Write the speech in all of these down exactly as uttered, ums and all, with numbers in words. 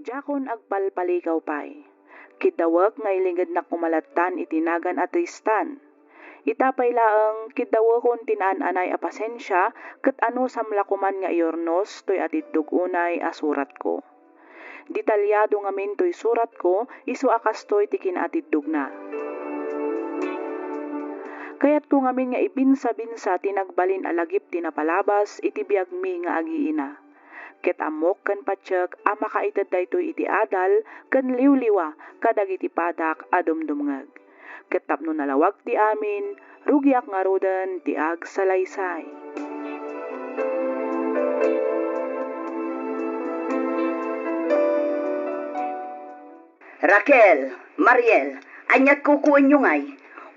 Diakon agpalpaligaw pay. Kiddawek nga ilingednak koma lattan iti nagan a Tristan. Ita pay laeng, kiddawekon ti naan-anay a pasensia ket anusam la koman nga iurnos toy atiddog unay a suratko. Detalyado ngamin toy suratko, isu a kastoy ti kinaatiddogna. Kayatko ngamin nga ibinsa-binsa ti nagbalin a lagip ti napalabas iti biagmi nga agiina. Ket ammok ken patiek a makaited daytoy iti adal ken liwliwa kadagiti padak a dumdumngeg. Ket tapno nalawag ti amin, rugiak ngaruden ti agsalaysay. Raquel, Mariel, ania't kukuenyo ngay?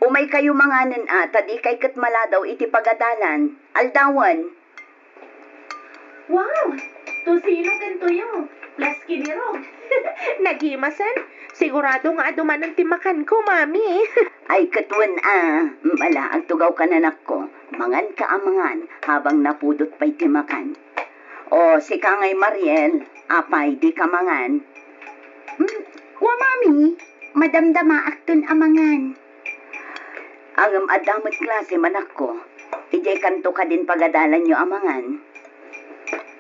Umaykayo manganen a, ta dikay ket maladaw iti pagadalan. Aldawen. Wow! Tocino ken tuyo, plus kinirog. Nagimasen? Sigurado nga adu manen ti makanko, Mami. Ay, ket wen a, ala, agtugawka, anakko. Manganka a mangan habang napudot pay ti makan. O, sika ngay, Mariel, apay, dika mangan? Hmm, wa, Mami, madamdamaakton a mangan. Ngem adda met klase, anakko. Idiay kanto kadin pagadalanyo a mangan.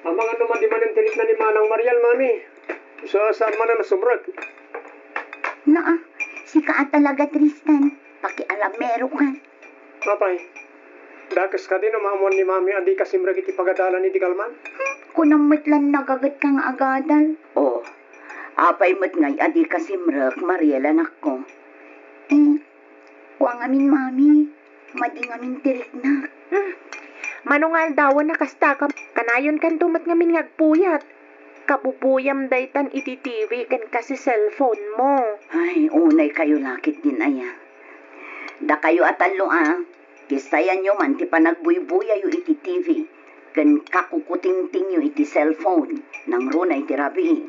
Amangan no madi manen ti rikna ni Manang Mariel, Mami. Sa saan man a nasumrek? Naa, sika a talaga, Tristan. Pakialameroka. Apay, dakes kadi no maammuan ni Mami a dika simrek iti pagadalan iti kalman? Hmm, kunam met lan nagagetka nga agadal. O, apay met ngay a dika simrek, Mariel, anakko? Eh, kua ngamin, Mami, madi ngamin ti riknak. Hmm. Mano nga aldawen a kasta ka, kanayon kanto met ngamin nga agpuyat. Kabubuyam daytan iti T V ken kasi cellphone mo. Ay, unay kayo la ketdin aya. Dakayo a tallo a, kistayanyo man ti panagbuybuyayo iti T V ken kakukutingtingyo iti cellphone, nangruna iti rabii.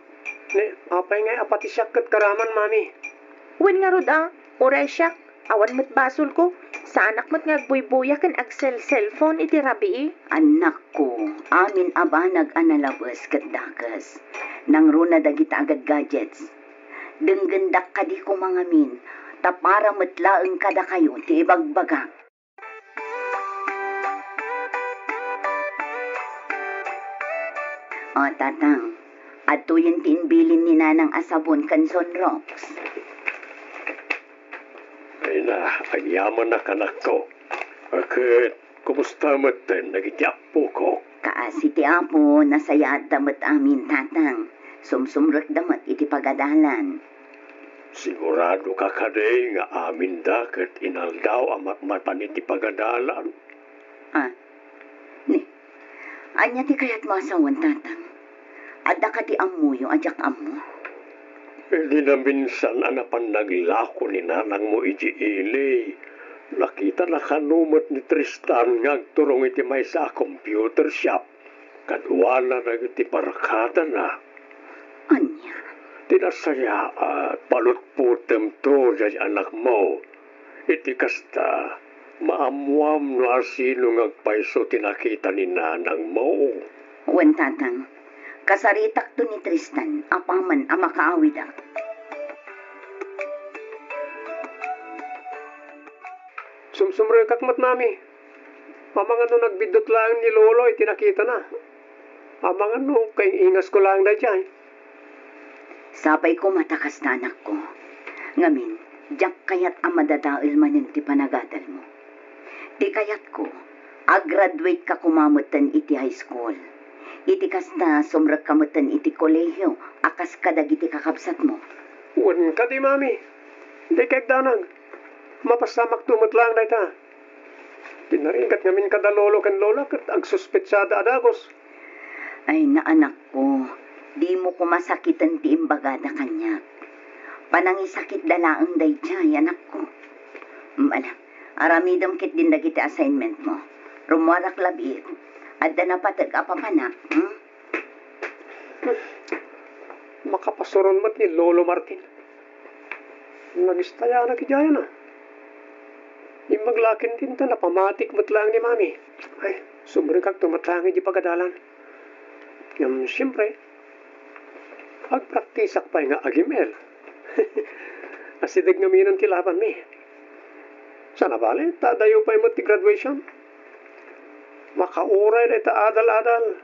Ni, apay ngay a pati siak ket karaman, Mami? Wen ngarud a, uray siak, awan met basolko. Saanak met nga agbuybuya ken agsel-cellphone iti rabii. Anakko, amin a banag a nalabes ket dakes. Nangruna dagita a gadgadgets. Denggendak kadi koma ngamin, ta para met laeng kadakayo ti ibagbagak. O, Tatang, adtoyen ti imbilin ni Nanang a sabon ken Sunrox. Ay na, agyamanak, anakko. Ket, kumusta metten dagiti appoko? Kaasi ti Apo, nasayaatda met amin, Tatang. Sumsumrekda met iti pagadalan. Siguradoka kadi nga aminda ket inaldaw a matmatan iti pagadalan? Ah, ni, ania ti kayatmo a sawen, Tatang? Adda kadi ammoyo a diak ammo? Idi naminsan a napan naglako ni nanangmo iti ili, nakitana kano met ni Tristan nga agturong iti maysa a computer shop. Kaduana dagiti barkadana. Ania? Ti nasayaat, palutpotemto diay anakmo. Iti kasta, maammuam no asino nga agpayso ti nakita ni nanangmo. Wen, Tatang, kasaritakto ni Tristan apaman a makaawidak. Sumsumrekak met, Mami. Amangan no nagbiddut laeng ni Lolo iti nakitana. Amangan no kaing-ingasko laeng daydiay. Sapay koma ta kasta, anakko. Ngamin, diak kayat a madadael manen ti panagadalmo. Ti kayatko, agraduate ka koma metten iti high school. Iti kasta, sumrekka metten iti kolehio a kas kadagiti kakabsatmo. Wen kadi, Mami. Dikay agdanag. Mapasamakto met laeng dayta. Ti narigat ngamin kada lolo ken lola ket agsuspetsada a dagus. Ay, na, anakko, dimo koma sakiten ti imbagada kaniak. Panangisakitda laeng daydiay, anakko. Mm, ala, aramidem ketdin dagiti assignmentmo. Rummuarak labiit. Adda napateg a papanak, hmm? Makapasuron met ni Lolo Martin. Nagistayanak idiay a. Immag la ketdin ta napamatik met laeng ni Mami. Ay, sumrekakto met laeng idiay pagadalan. Ngem, siempre, Agpraktisak pay nga ag-M L. Asideg ngamin ti labanmi. Saan a bale, ta adayo pay met ti graduation. Makauray dayta adal-adal.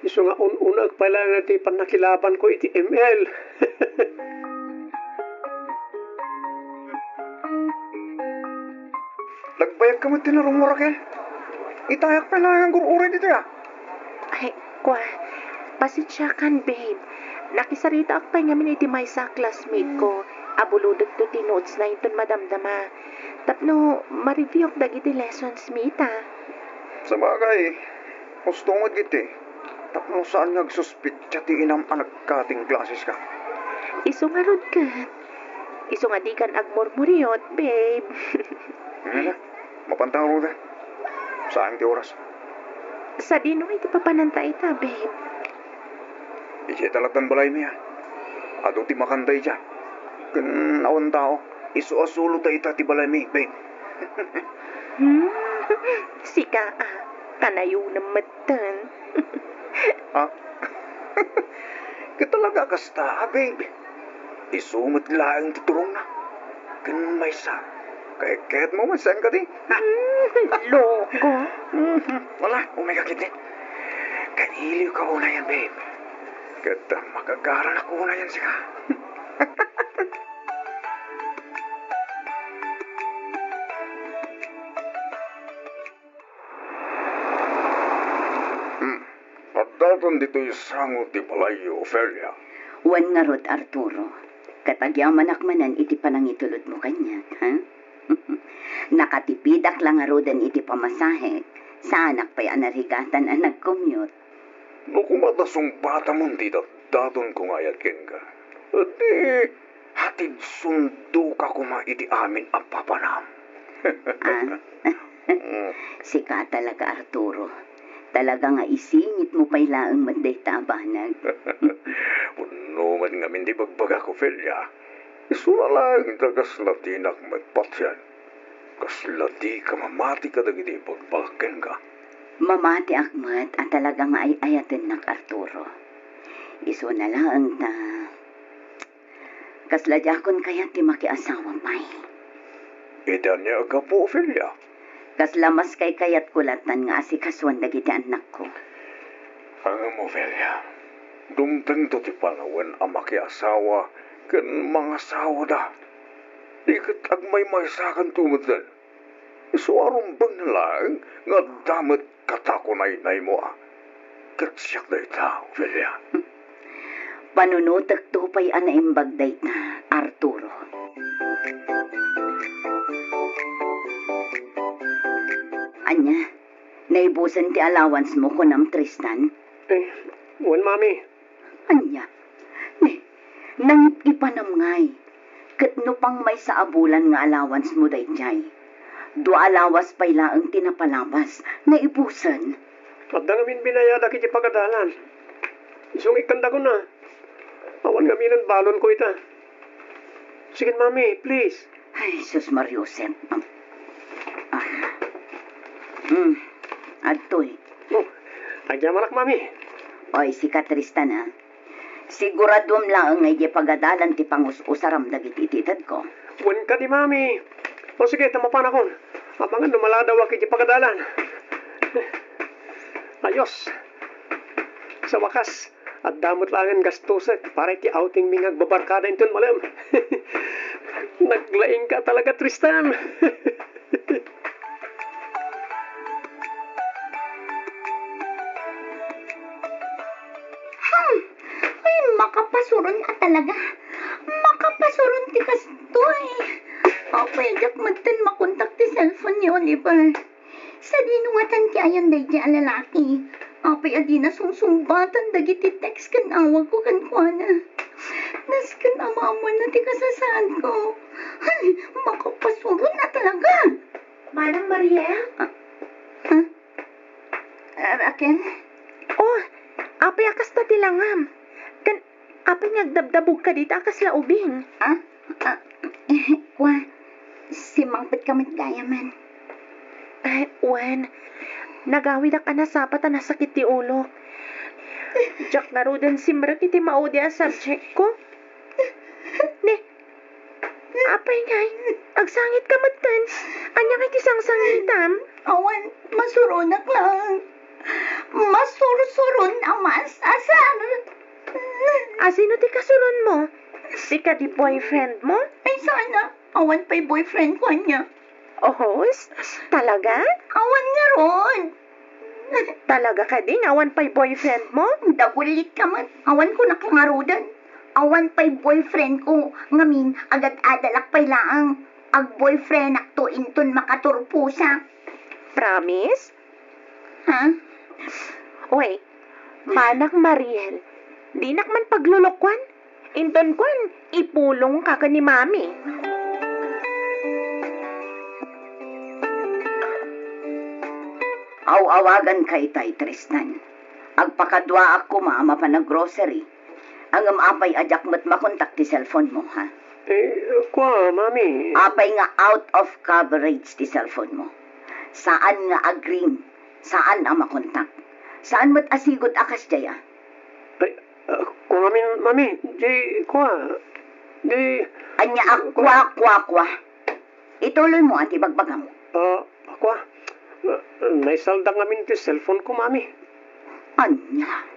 Isu nga un-unaek pay laeng ti pannakilabanko iti M L. Nagbayagka met ti narummo, Raquel? Itayak pay laeng nga agur-uray ditoy, a. Ay, kua, pasensiakan, babe. Nakisaritaak pay ngamin iti maysa a classmate ko a bulodekto ti notes na inton madamdama. Tapno ma-review-ak dagiti lessons mi ita. Sabagay, husto met ketdi. Tapno saan nga agsuspetsa ti inam a nag-cutting classes ka. Isu ngarud ket. Isu nga dikan agmurmuriot, babe. Ano na? Mapanta ngarud. Sayang ti oras. Sadino iti papananta ita, babe? Idiay ta lattan balaymi, a. Adu ti makanta idiay. Ken awan tao, isu a solo ta ita ti balaymi, babe. Hmm? Sika, a. Kanayonem metten. Ha? Ket talaga kasta, a, babe. Isu met laeng ti turongna. Ken maysa, kayatmo met saan kadi? Hmm, loko. Mhm. Wala, umay ka ketdi. Kailiwka unayen, babe. Ket magagaranak unayen sika. Hmm. Addaton ditoy sango ti balayyo, Ofelia. Wen ngarud, Arturo. Ket agyamanak manen iti panangitulodmo kaniak, ha? Nakatipidak la ngaruden iti pamasahek, saanak pay a narigatan a nag-commute. No koma ta sungbatamon ti daddatonko nga ayat kenka, di hatidsundoka koma iti amin a papanam. Ah? Mm. Sika talaga, Arturo. Talaga nga isingitmo pay laeng met dayta a banag. Pudno met ngamin ti ibagbagak, Ofelia. Isuna laeng ta kasla dinak met patien. Kasla dika mamati kadagiti ibagbagak kenka. Mamatiak met a talaga nga ay-ayatennak, Arturo. Isuna laeng ta kasla diakon kayat ti makiasawa pay. Iti ania a gapu, Ofelia? Kasla mas kaykayatko lattan nga asikasuan dagiti annakko. Ngem, Ofelia, dumtengto ti panawen a makiasawa ken mangasawada. Di ket agmaymaysakanto metten. Isu a rumbeng laeng nga adda met katakunaynaymo a. Ket siak dayta, Ofelia. Panunotekto pay a naimbag dayta, Arturo. Ania, naibusen ti allowance mo, kunam, Tristan? Eh, wen, Mami. Ania? Ne, nangip-ipanam ngay. Ket no pangmaysa a bulan nga allowance mo daydiay, dua a lawas pay laeng ti napalabas, naibusen. Adda ngamin binayadak iti pagadalan. Isu nga ikkandakon a. Awan ngaminen balonko ita. Sige, Mami, please. Ay, sus, Mariusep. Ah. Hmm. Adtoy. Oh, agyamanak, Mami. Oy, sika, Tristan, a. Siguraduem laeng nga idiay pagadalan ti pangus-usaram dagiti itedko. Wen kadi, Mami. O sige, ta mapanakon. Amangan no maladawak idiay pagadalan. Ayos. Sa wakas, adda met laengen gastosek para iti outing mi nga agbabarkada inton malem. Naglaingka talaga, Tristan. Hmm. Ay, makapasuron a talaga. Makapasuron ti kastoy. Apay, diak metten makontak ti cellphone ni Oliver. Sadino ngatan ti ayan daydiay a lalaki? Apay a dina sungsungbatan dagiti text ken awagko kenkuana. Nasken a maammoanna ti kasasaadko. Ay, makapasuron a talaga. Manang Mariel? Ah, ah? Ah, Raquel? Oh, apay a kasta ti langam? Ken apay nga agdabdabogka dita a kasla ubing? Ah? Ah, kua, simmangpetka met gayamen. Ay, wen, nagawidak a nasapa ta nasakit ti ulok. Diak ngaruden simrek iti maudi a subject ko. Ne, apay ngay, agsangit ka metten. Ania ngay ti sangsangitam? Awan, masuronak lang. Masursuron a maas-asar. A sino ti kasuronmo? Ti kadi boyfriendmo? Ay, sana. Awan pay boyfriendko ania. Ohos? Talaga? Awan ngarud. Talaga kadi nga awan pay boyfriendmo? Dagulitka met. Awan kunak ngaruden. Awan pay boyfriendko. Ngamin, agad-adalak pay laeng. Agboyfriendakto inton makaturposak. Promise? Ha? Uy, manang Mariel, dinak man paglulukuan. Inton kuan, ipulongka ken ni Mami. Aw-awaganka itay, Tristan. Agpakaduaak koma a mapan a grocery. Ngem apay a diak met makontak ti cellphone mo, ha? Eh, kua, Mami. Apay nga out of coverage ti cellphone mo? Saan nga agring, saan a makontak. Saan met a sigud a kasdiay, a? Ay, ah, kua ngamin, Mami, di, kua, di. Ania a kua, kua, kua? Ituloy mo, a, ti bagbagam. Ah, kua, na-, naisaldak ngamin ti cellphone ko, Mami. Ania?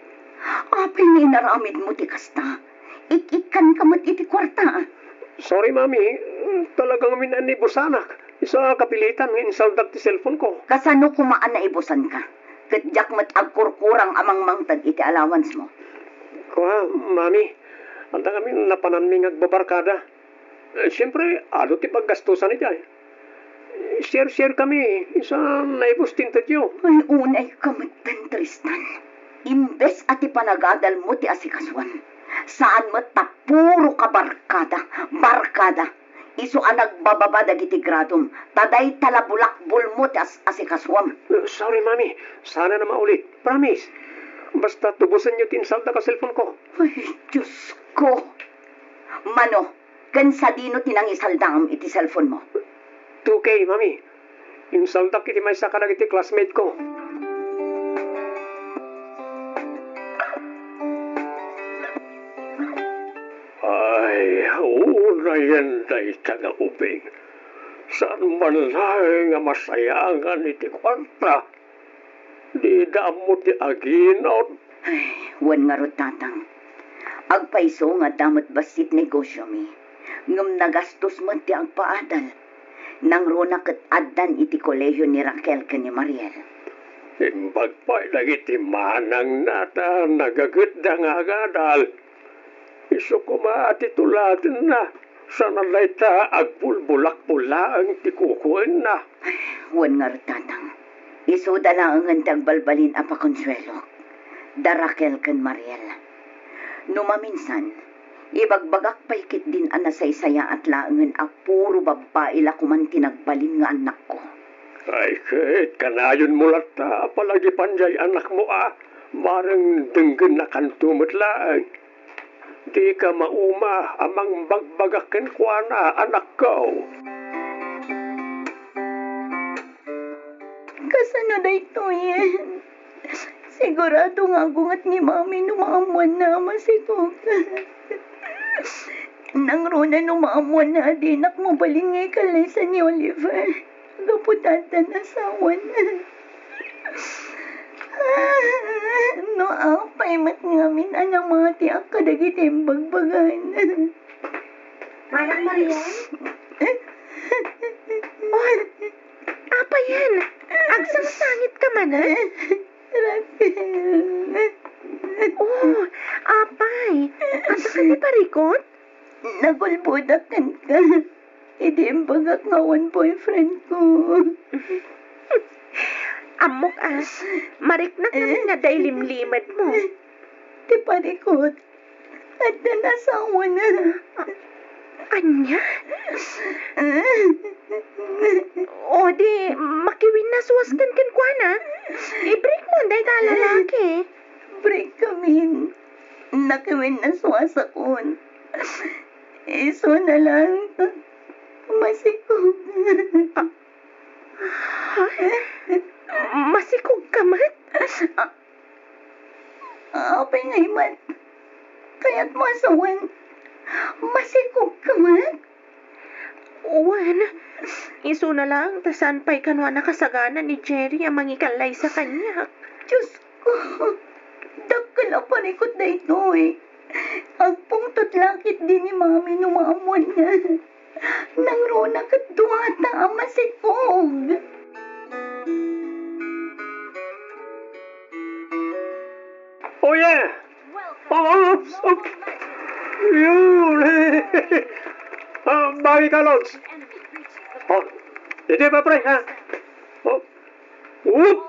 Apay nga inaramid mo ti kasta? Ik-ikkan ka met iti kuarta. Sorry, Mami. Talaga ngamin a naibusanak. Isu a kapilitan nga insaldak ti cellphone ko. Kasano koma a naibusan ka? Ket diak met agkurkurang a mangmangted iti allowance mo. Kua, Mami, adda ngamin napananmi nga agbabarkada. Eh, siempre, adu ti paggastusan idiay. Share-share kami, isu a naibus ti intedyo. Ay, unay ka metten, Tristan. Imbes a ti panagadal mo ti asikasuan, saan met ta puro ka barkada, barkada. Isu a nagbababa dagiti gradom, ta dayta la bulakbulmo ti as-, asikasuam. Eh, sorry, Mami. Saan a maulit. Promise. Basta tubusenyo ti insaldak a cellphone ko. Ay, Diyos ko. Mano, ken sadino ti nangisaldaam iti cellphone mo? Two K, Mami. Insaldak iti maysa kadagiti classmate ko. Ay, unayen dayta nga ubing. Saan man laeng a masayangan iti kuarta. Dida ammo ti aginot. Ay, wen ngarud, Tatang. Agpayso nga adda met bassit negosyomi, ngem nagastos met ti agpaadal. Nangruna ket addan iti kolehio ni Raquel ken ni Mariel. Imbag pay dagiti manangna ta nagagetda nga agadal. Isu koma ti tuladenna, saan a dayta agbulbulakbul laeng ti kukuenna. Wen ngarud, Tatang. Isuda laengen ti agbalbalin a pakonsuelok, da Raquel ken Mariel. No maminsan, ibagbagak pay ketdin a nasaysayaat laengen a puro babbai la koman ti nagbalin nga annakko. Ay, ket kanayonmo latta a palagipan diay annakmo a, bareng denggennakanto met laeng. Dika mauma a mangbagbagak kenkuana, anakko. Kasano daytoyen? Sigurado nga agunget ni Mami no maammoanna a masikog. Nangruna no maammoanna a dinak mabalin nga ikallaysa ni Oliver. Gapu ta addan asawan. No apay met ngamin a namatiak kadagiti imbagbagan. Manang Marian? Oh, apay yan? Agsangit ka man, ha? Raquel. Oh, apay. Asa ka ti parikot? Nagulbodak kenka. Idi imbagak nga awan boyfriend ko. Ammok a, mariknak ngamin nga adda ilimlimed mo. Ti parikot, addan asawana. Ania? O di, makiwinnaswaskan kenkuana. I-break mo dayta a lalaki. Break kamin. Nakiwinnaswasakon. Isuna lang. Masikog. Ah, ha? Masikog ka met? Ah. Apay ngay met? Kayatmo a sawen? Masikogka met? Wen, isuna laeng ta saan pay kano a nakasagana ni Jerry a mangikallaysa kaniak. Diosko, dakkel a parikut daytoy. Agpungtot la ketdi ni Mami no maammoanna. Nangruna ket duata a masikog. Oh, yeah! Oh, oh, oh, oh. Yun! Ah, bagay ka, Lods. Oh, hindi pa, pre, ha? Oh. Whoop!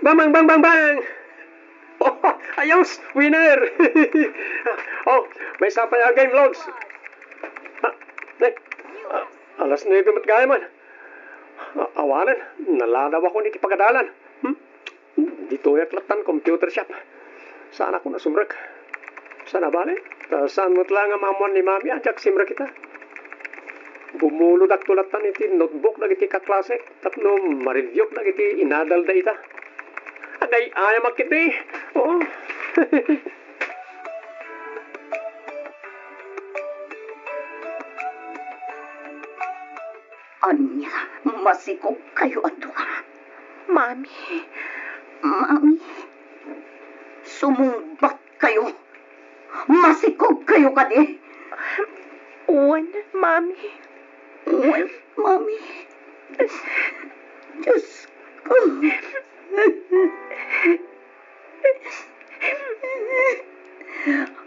Bang, bang, bang, bang, bang! Oh, ayos! Winner! Oh, may isa pa yung game, Lods. Ah, eh, ah, alas nuebe met gayam man. Ah, awanen, naladaw ako iti pagadalan. Hmm? Ditoyak lattan computer shop. Saan ako nasumrek? Sana bale? Ta saan met la nga maammoan ni Mami a diak simrek ita? Bumulodakto lattan iti notebook dagiti kaklasek tapno ma-review dagiti inadalda ita. Agay-ayamak iti. Oo. Ania, masikogkayo a dua? Mami. Mami, sumungbatkayo. Masikogkayo kadi? Wen, Mami. Wen, Mami. Diosko.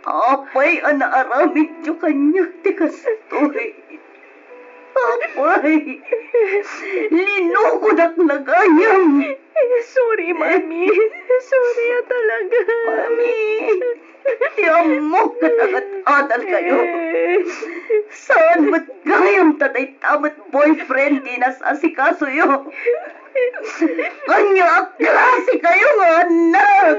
Apay a naaramidyo kaniak ti kastoy? Apay, linukodak la gayam. Sorry, Mami. Sorry a talaga. Mami, ti ammok ket agat-adalkayo. Saan met gayam ta dayta met boyfriend ti nas-asikasoyo? Ania a klasekayo nga annak?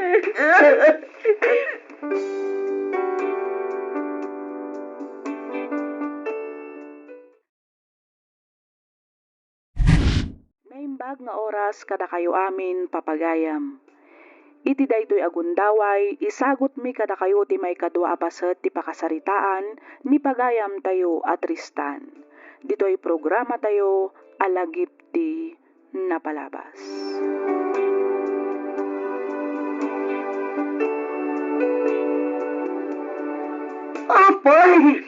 Naimbag nga oras kadakayo amin, papagayam. Iti daytoy a gundaway, isagutmi kadakayo ti maikadua a paset ti pakasaritaan ni pagayamtayo a Tristan. Ditoy programatayo a Lagip ti Napalabas. Apay!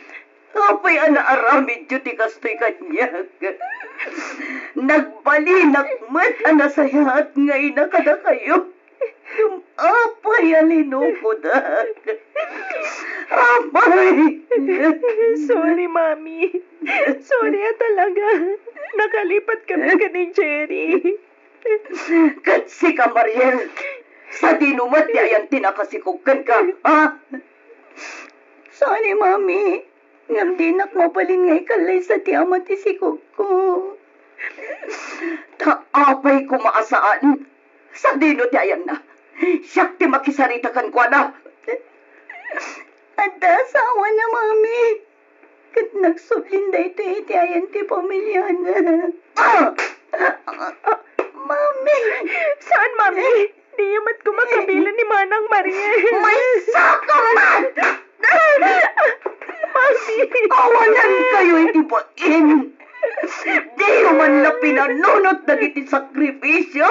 Apay a naaramidyo ti kastoy kaniak? Nagbalinak met a nasayaat nga ina kadakayo. Ngem apay a linukodak? Apay! Sorry, Mami. Sorry a talaga. Nakalipat kami ken ni Jerry. Ket sika, Mariel, sadino met ti ayan ti nakasikog kenka, ha? Sorry, Mami. Ngem dinak mabalin nga ikallaysa ti ama ti sikogko. Ta apay koma a saan? Sadino ti ayanna? Siak ti makisarita kenkuana. Adda asawana, Mami. Ket nagsublin daytoy iti ayan ti pamiliana. Ah! Mami! Saan, Mami? Diyo met koma kabilen ni Manang Maria. Maysa ka met! Mami! Awanankayo iti bain! Diyo man la pinanunot dagiti sakrifisio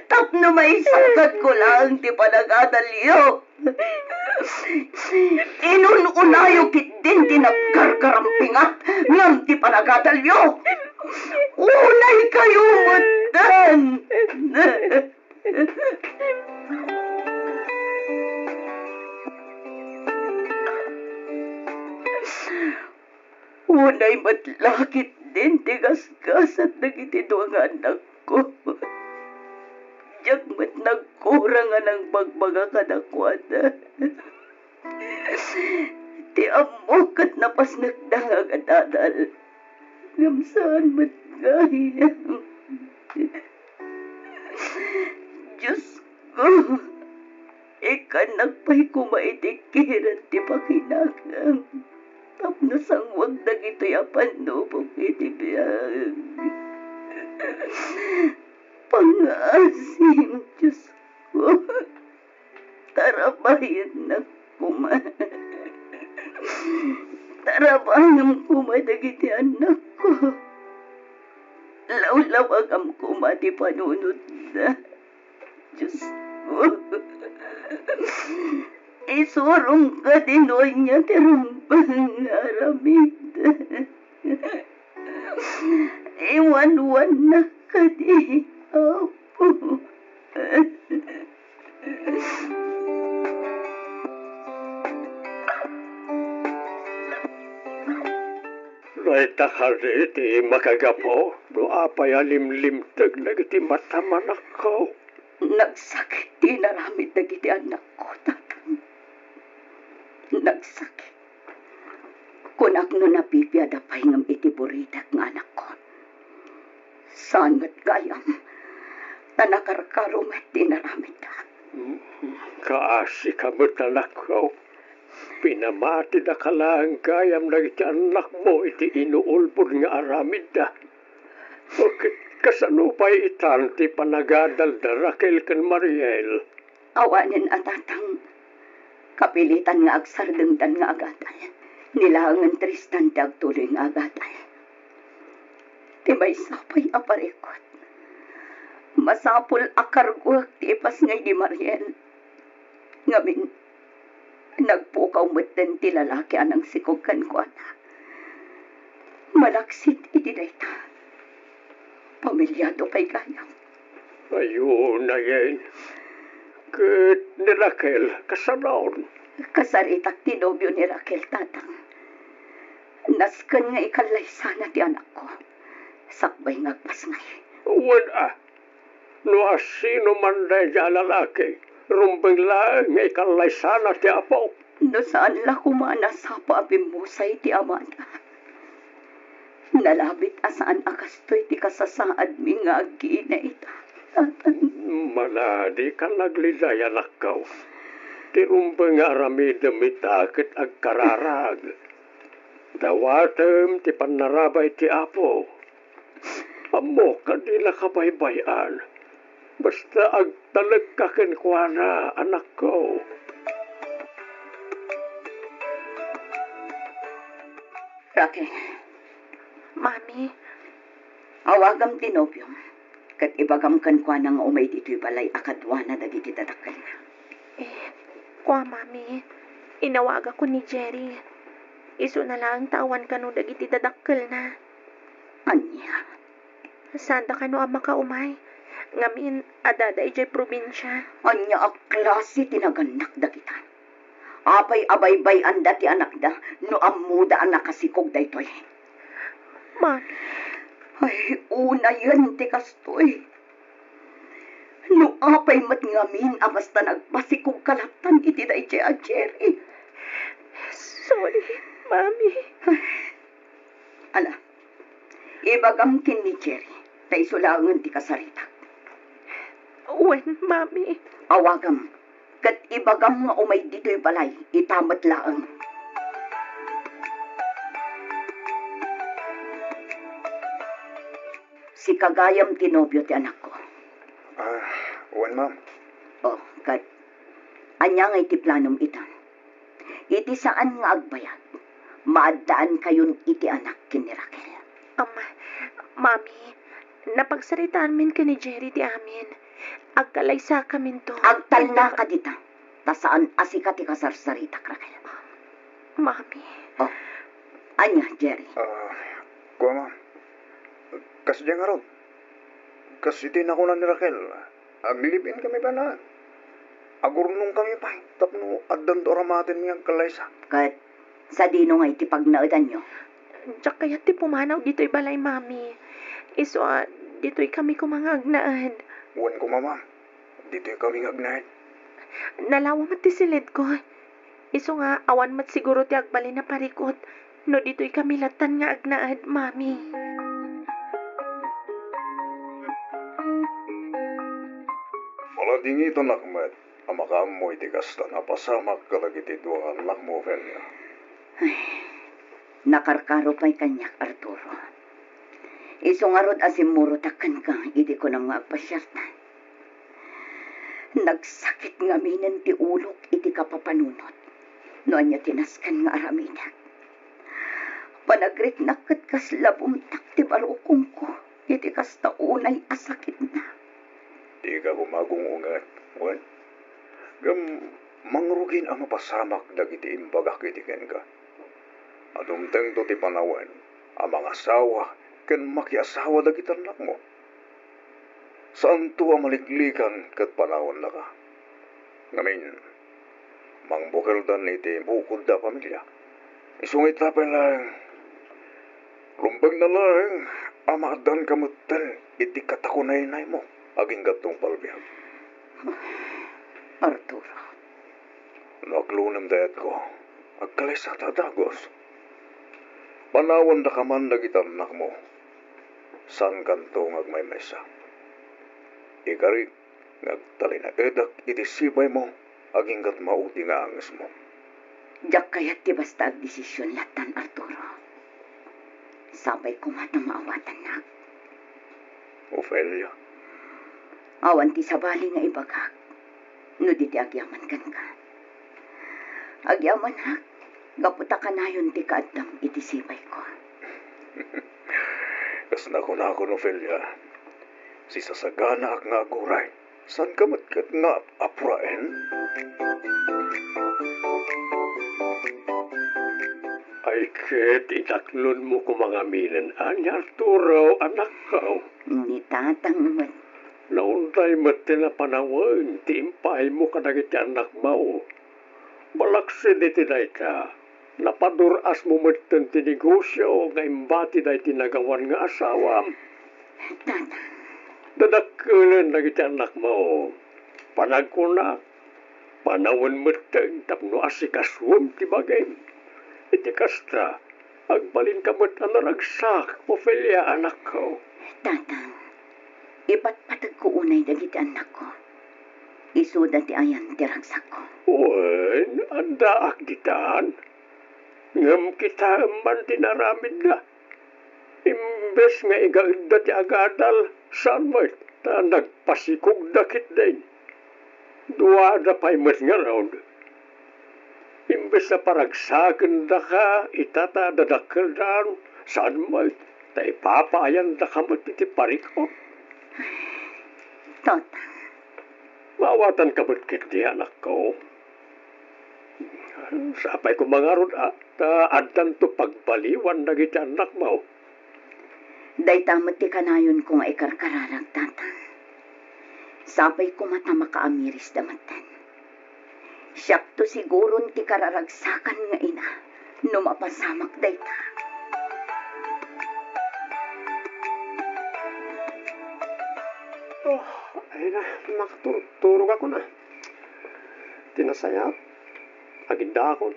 tapno maisagad ko laeng ti panagadalyo. Inun-unayo ketdin ti nagkarkarampingat ngem ti panagadalyo. Unaykayo metten. Unay met la ketdin ti gasgasat dagiti dua nga annakko. Diak met nagkurang a nangbagbaga kadakuada. Ti ammok ket napasnekda nga agadadal. Ngem saan met gayam. Diosko, ikkannak pay koma iti kired ti pakinakam tapno sanguek dagitoy a pannubok iti biag. Pangngaasim, Diosko. Ta Tarabayennak koma. Tarabangem koma dagiti annakko. Lawlawagam koma ti panunotda. Diosko, isurong kadi no ania ti rumbeng nga aramid. Iwanwannak kadi, Apo. Dayta kadi ti makagapu no apay a limlimteg dagiti matam, anakko? Nagsakit ti inaramid dagiti annakko, Tatang. Nagsakit. Kunak no napipiada pay ngem iti buritek nga anakko. Saan met gayam, ta nakarkaro met ti inaramidda. Kaasika met, anakko. Pinamatidaka laeng gayam dagiti annakmo iti inuulbod nga aramidda. Ket kasano pay itan ti panagadalda Raquel ken Mariel? Awanen a, Tatang, kapilitan nga agsardengdan nga agadal. Ni laengen Tristan ti agtuloy nga agadal. Ti maysa pay a parikut, masapul a karguek ti ipasngay ni Mariel. Ngamin, nagpukaw metten ti lalaki a nangsikog kenkuana. Malaksid iti dayta, pamiliado pay gayam. Ay, unayen. Ket ni Raquel, kasano? Kasaritak ti nobio ni Raquel, Tatang. Nasken nga ikallaysana ti anakko sakbay nga agpasngay. Wen a, no asino man daydiay a lalaki, rumbeng laeng nga ikallaysana ti apo. No saan la koma a nasapa a bimmusay ti amada. Nalabit a saan a kastoy ti kasasaadmi nga agina ita. Mana, dika nagliday, anakko. Ti rumbeng nga aramidem ita ket agkararag. Dawatem ti pannarabay ti Apo. Ammok a dina kabaybay-an. Basta agtalekka kenkuana, anakko. Raquel. Mami. Awagam ti nobiom, ket ibagam kenkuana nga umay ditoy balay a kaduana dagiti dadakkelna. Eh, kua, Mami, inawagakon ni Jerry. Isuna laeng ta awan kano dagiti dadakkelna. Ania? Saanda kano a makaumay. Ngamin, adda idiay probinsia. Ania a klase ti nagannak dagita? Apay a baybay-anda ti anakda no ammoda a nakasikog daytoy? Mami. Ay, unayen ti kastoy. No apay met ngamin a basta nagpasikogka lattan iti daydiay a Jerry? Sorry, Mami. Ala, ibagam ken ni Jerry, ta isu laengen ti kasaritak. Wen, Mami. Awagam, ket ibagam nga umay ditoy balay, ita met laeng. Sika gayam ti nobio ti anakko. Ah, wen, ma'am. Oh, ket ania ngay ti planom ita? Iti saan nga agbayag, maaddaankayon iti anak ken ni Raquel. Ama, Mami, napagsaritaanmin ken ni Jerry ti amin. Agkalaysakaminto. Agtalnaka dita, ta saan a sika ti kasarsaritak, Raquel. Mami. Oh, ania, Jerry? Ah, kua, ma'am. Kasdiay ngarud, kas iti nakuna ni Raquel, aglilive-in kami pay laeng. Agurnongkami pay tapno addanto aramatenmi nga agkallaysa. Ket sadino ngay ti pagnaedanyo? Diak kayat ti pumanaw ditoy balay, Mami. Isu a, ditoy kami koma nga agnaed. Wen koma, ma'am. Ditoy kami nga agnaed. Nalawa met ti silidko. Isu nga, awan met siguro ti agbalin a parikut no ditoy kami lattan nga agnaed, Mami. Paladingitanak met a makaammo iti kasta a napasamak kadagiti dua nga annakmo, Ofelia. Ay, nakarkaro pay kaniak, Arturo. Isu ngarud a simmurotak kenka idi kunam nga agpasiartan. Nagsakit ngaminen ti ulok iti kapapanunot no ania ti nasken nga aramidek. Panagriknak ket kasla bumtak ti barukongko iti kasta unay a sakitna. Dika koma agung-unget, wen? Ngem mangrugin a mapasamak dagiti imbagak iti kenka. Dumtengto ti panawen a mangasawa ken makiasawa dagiti annakmo. Saanto a maliklikan ket panawennaka. Ngamin, mangbukeldan iti bukodda a pamilia. Isu nga ita pay laeng, rumbengna laeng a maaddanka metten iti katakunaynaymo agingga tungpalbiag. Arturo. No aglunem dayatko, agkalaysata a dagus. Panawendaka man dagiti annakmo. Saankanto nga agmaymaysa. Ikarik nga agtalinaedek iti sibaymo agingga ti maudi nga angesmo. Diak kayat ti basta agdesision lattan, Arturo. Sapay koma ta maawatannak. Ofelia. Awan ti sabali nga ibagak no di ti agyaman kenka. Agyamanak gapu ta kanayon ti kaaddam iti sibayko. Kas nakunakon, Ofelia, sisasaganaak nga aguray. Saanka met ket nga apuraen? Ay ket, inaklonmo koma ngaminen, ania, Arturo, anakko? Ni tatang met. Naunday met ti napanawen ti impaaymo kadagiti annakmo. Malaksid iti dayta, napadur-asmo metten ti negosio nga imbati daydi nagawan nga asawam. Tatang. Dadakkelen dagiti annakmo. Panagkunak, panawen metten tapno asikasuem ti bagim. Iti kasta, agbalinka met a naragsak, Ofelia, anakko. Tatang, ipatpategko unay dagiti annakko. Isuda ti ayan ti ragsakko. Wen, addaak ditan. Ngem kitaem man ti naramidda. Imbes nga igaedda ti agadal, saan met ta nagpasikogda ketdin. Duada pay met ngarud. Imbes a paragsakendaka ita ta dadakkeldan, saan met ta ipapaayandaka met iti parikut. Tata. Maawatanka met ketdi, anakko. Sapay koma ngarud a, ta addanto pagbaliwan dagiti annakmo. Dayta met ti kanayonko nga ikarkararag, Tata. Sapay koma ta makaamirisda metten. Siakto siguron ti kararagsakan nga ina no mapasamak dayta. Oh, ay na, nakaturturog ako na. Ti nasayat, agindakon.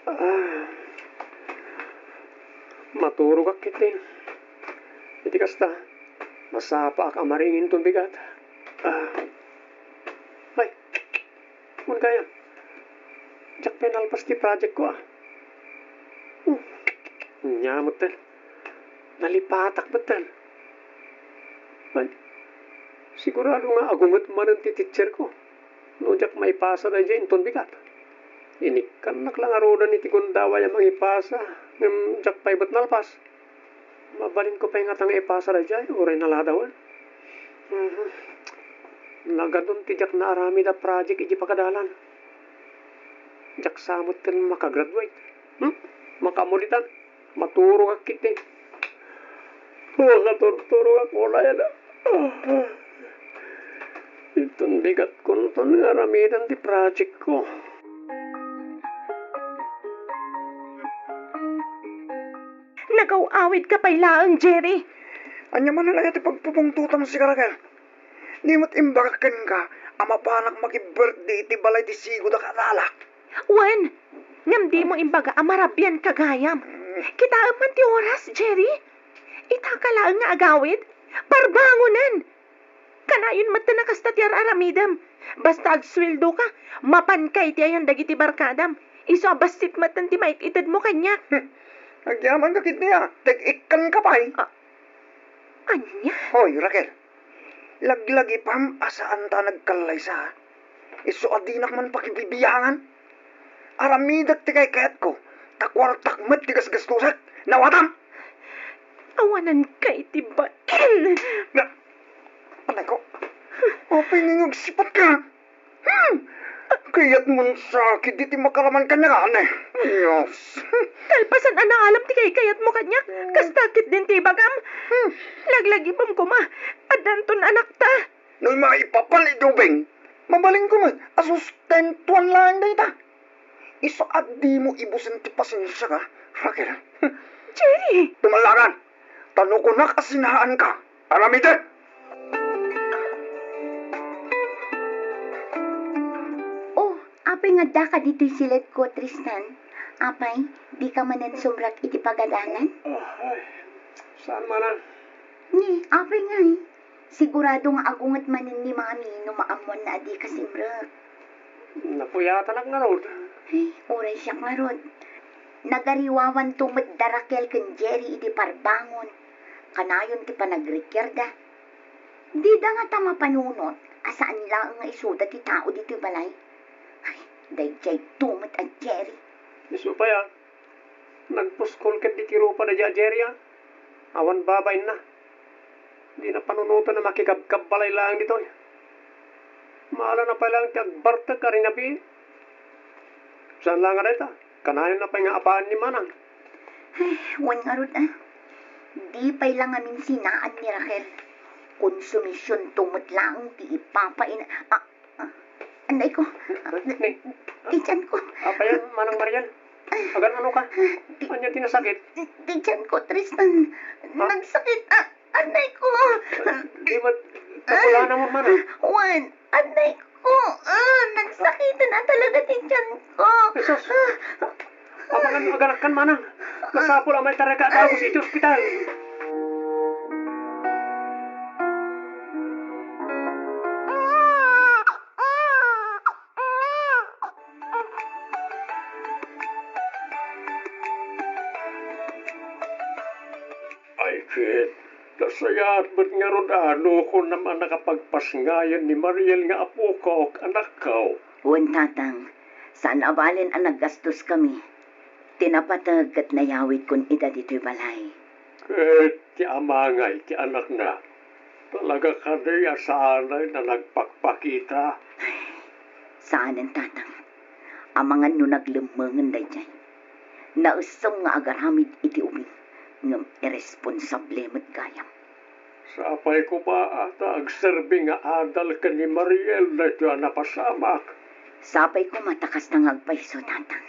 Ah, maturogak ketdin. Iti kasta, masapaak a maring inton bigat. Ah, ay, wen gayam, diak pay nalpas ti project ko, ah. Hmm, ania metten. Nalipatak metten. Ay, sigurado nga agunget manen ti teacher ko no diak maipasa daydiay inton bigat. Inikkannak la ngaruden iti gundaway a mangipasa, ngem diak pay met nalpas. Mabalinko pay ngata nga ipasa daydiay, uray naladawen. Mhm. Nagadun ti diak naaramid a project iti pagadalan. Diak sa metten makagraduate. Hmm? Makaammo ditan. Maturogak ketdi. Oh, naturturogak, unayen. Ah, ah. Inton bigatkonton nga aramiden ti project ko. Nagaw-awidka pay laeng, Jerry. Ania manen aya ti pagpupungtotam, sika, Raquel? Di met imbagak kenka a mapanak maki-birthday iti balay ti sigud a kadalak? Wen, ngem dimo imbaga a marabianka gayam. Kitaem man ti oras, Jerry. Itaka laeng nga agawid. Parbangonen! Kanayon metten a kasta ti ar-aramidem. Basta agsueldoka, mapanka iti ayan dagiti barkadam. Isu a bassit metten ti mait-itedmo kaniak. Hmm. Agyamanka ketdi a, teg-ikkanka pay. A-, ania? Hoy, Raquel. Laglagipem a saanta a nagkallaysa. Isu a dinak man pakibibiangan. Aramidek ti kaykayatko, ta kuartak met ti gasgastusek. Nawatam? Awanan kay ti bain. Na, anay ko. Apay nga agsipatka? Hmm. Kayatmon sakit diti makaraman kaniak, ne? Dios. Kalpasan a naalam ti kaykayatmo kaniak, kasta ketdin ti ibagam. Hmm. Laglagipem koma, addanton anakta. No maipapan iti ubing, mabalinko met a sustentuan laeng dayta. Isu a dimo ibusen ti pasensiak, Raquel. Jerry! Tumallakan! Ta no kunak a sinaanka, aramidek! Oh, apay nga addaka ditoy siletko, Tristan? Apay, dika manen sumrek iti pagadalan? Ah, ay, saan man a? Ni, apay ngay? Sigurado nga agunget manen ni Mami no maammoanna a dika simrek. Napuyatanak ngarud. Ay, uray siak ngarud. Nagariwawanto met da Raquel ken Jerry idi parbangon. Kanayon ti panagrikiarda. Dida ngata mapanunot a saan laeng nga isuda ti tao ditoy balay. Ay, daydiay to met a Jerry. Isu pay a, nagpuskol ket ditoy rupa daydiay a Jerry a. Awan babainna. Dina panunoten a makikabkabbalay laeng ditoy. Maalana pay laeng ti agbartek a rinabii. Saan laeng a dayta? Kanayonna pay nga apaen ni Manang. Ay, wen ngarud, a. Di pay la ngamin sinaan ni Raquel. Konsumisionto met laeng ti ipapain-, a, a, anay ko. Ni, ti tiyan ko. Apay a, Manang Mariel? Agan-ano ka? Ti, ania ti nasakit? Ti tiyan ko, Tristan. Ha? Nagsakit, a. Anay ko! Di ba tapulanam, Manang? Wen, anay ko! Ah, nagsakiten a talaga ti tiyan ko! Jesus! Amangan no aganakkan, Manang. Masapul a maitarayka a dagus iti ospital. Ay ket, nasayaat met ngarud a no kunam a nakapagpasngayan ni Mariel nga apokok, anakko. Wen, Tatang, saan a balen a naggastoskami. Ti napateg ket nayawidkon ida ditoy balay. Ket ti amangay ti anakna, talaga kadi a saanay a nagpakpakita? Saanen, Tatang. Amangan no naglemmengen daydiay. Naessem nga agaramid iti ubing, ngem irresponsable met gayam. Sapay koma a ta agserbi nga adal ken ni Mariel daytoy a napasamak. Sapay koma ta kasta nga agpayso, Tatang.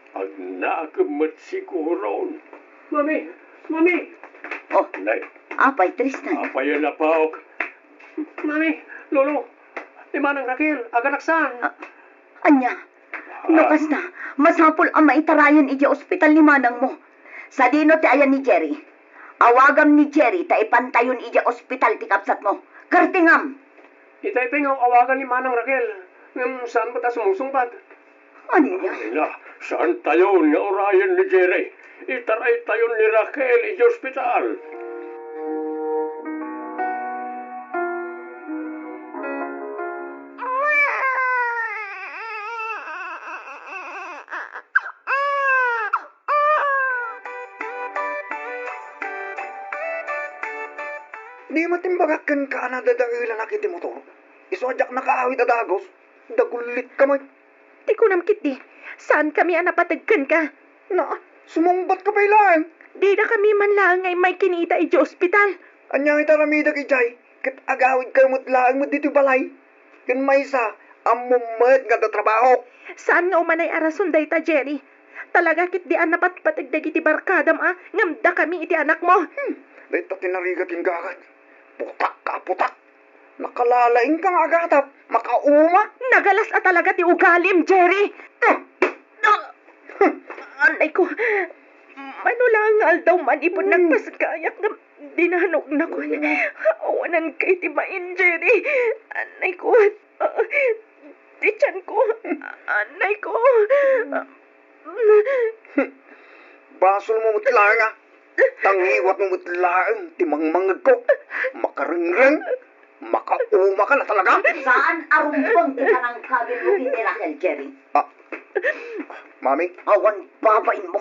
Agnakem met siguron. Mami! Mami! Oh, nay. Apay, Tristan? Apay a napaok? Mami! Lolo! Ni Manang Raquel, aganaksan! A-, ania? No kasta, masapul a maitarayon idiay ospital ni manangmo. Sadino ti ayan ni Jerry? Awagam ni Jerry ta ipantayon idiay ospital ti kabsatmo. Kartingam! Itay pay nga awagan ni Manang Raquel, ngem saan met a sumungsungbat. Ania? Ania, saantayon nga urayen ni Jerry. Itaraytayon ni Raquel idiay ospital. Di met imbagak kenka a nadadaelanak iti motor. Isu a diak nakaawid a dagus, dagullitka met. Ti kunam ketdi, saankami a napateg kenka. Na, sumungbatka pay laeng. Didakami man laeng nga immay kinita idiay ospital. Ania iti aramidek idiay? Ket agawidkayo met laeng met ditoy balay. Ken maysa, ammom met nga adda trabahok. Saan nga umanay a rason dayta, Jerry. Talaga ketdi a napatpateg dagiti barkadam a ngem dakami iti anakmo. Hmm, dayta ti narigat ken gagat. Putak ka, putak. Nakalalaingka nga agatap, makauma. Nagalas a talaga ti ugalim, Jerry. Ah! Ah! Anay ko, mano laeng nga aldaw manipud nagpasgayak nga dinanoknakon. Awanan kay ti bain, Jerry. Anay ko, ah, ti tiyan ko. Anay ko. Basolmo met laeng, a. Tangiwatmo met laeng ti mangmangegko. Makarengreng. Makauma ka na talaga! Saan a rumbeng ti panangkabilmo ken ni Raquel, Jerry? Ah, Mami? Awan babainmo.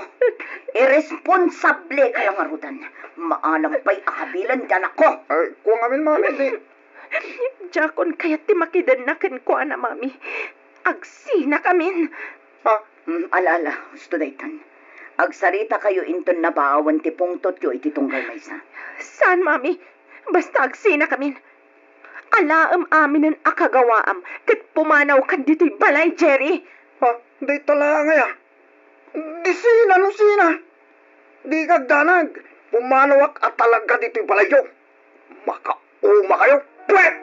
Irresponsable ka la ngaruden. Maalam pay a kabilen ti anakko. Ay, kua ngamin, Mami, ti Diakon kayat ti makidenna kenkuana, Mami. Agsinakamin. Ha? Hmm, ala, ala, husto daytan. Agsaritakayo inton nabaawen ti pungtotyo iti tunggal maysa. Saan, Mami? Basta agsinakamin. Alaem aminen a kagawaam ket pumanawkan ditoy balay, Jerry. Ha? Dayta laeng aya? Di sina no sina? Di kagdanag, pumanawak a talaga ditoy balayyo. Makauma kayo, pwet!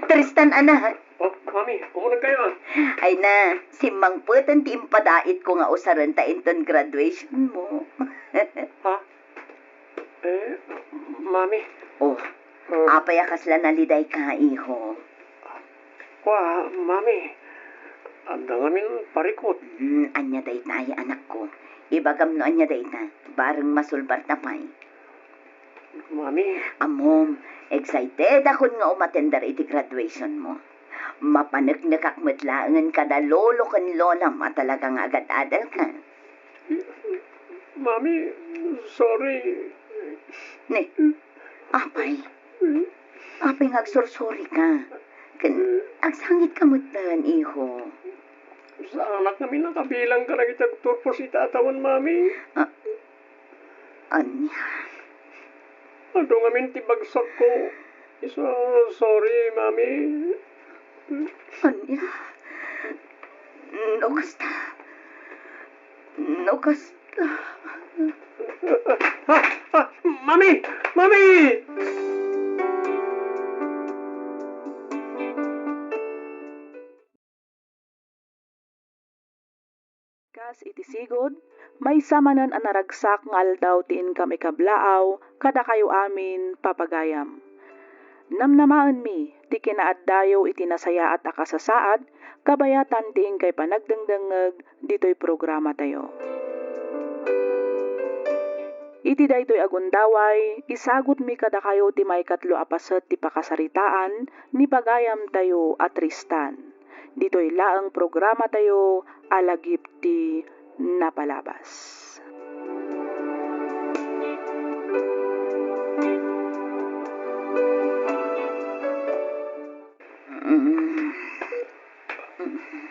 Tristan, anak. Oh, Mami, umuneg kayo, ah. Ay na, simmangpeten ti impadaitko nga usaren ta inton graduation mo. Ha? Eh, Mami. Oh, ah, apay a kasla nalidayka, iho? Kua, Mami. Adda ngamin parikut. Hmm, ania dayta, anakko? Ibagam no ania dayta, bareng masulbarta pay. Mami. Ammom, excited akon nga umatender iti graduation mo. Mapaneknekak met laengen kada lolo ken lolam a talaga nga agad-adalka. Mami, sorry. Ne, apay? Apay nga agsursori ka? Ken agsangit ka metten, iho. Saanak ngamin a kabilang kadagiti agturpos iti atawen, Mami. Ah, ania? Adu ngamin ti bagsakko. Isu, sorry, Mami. Ania? No kasta. No kasta. Ah, ah, Mami! Mami! Kas iti sigud, maysa manen a naragsak nga aldaw ti inkam ikablaaw kadakayo amin, papagayam. Namnamaenmi ti kinaaddayo iti nasayaat a kasasaad kabayatan ti inkay panagdengdengngeg ditoy programatayo. Iti daytoy a gundaway, isagutmi kadakayo ti maikatlo a paset ti pakasaritaan ni pagayamtayo a Tristan. Ditoy laeng programatayo a Lagip ti Napalabas.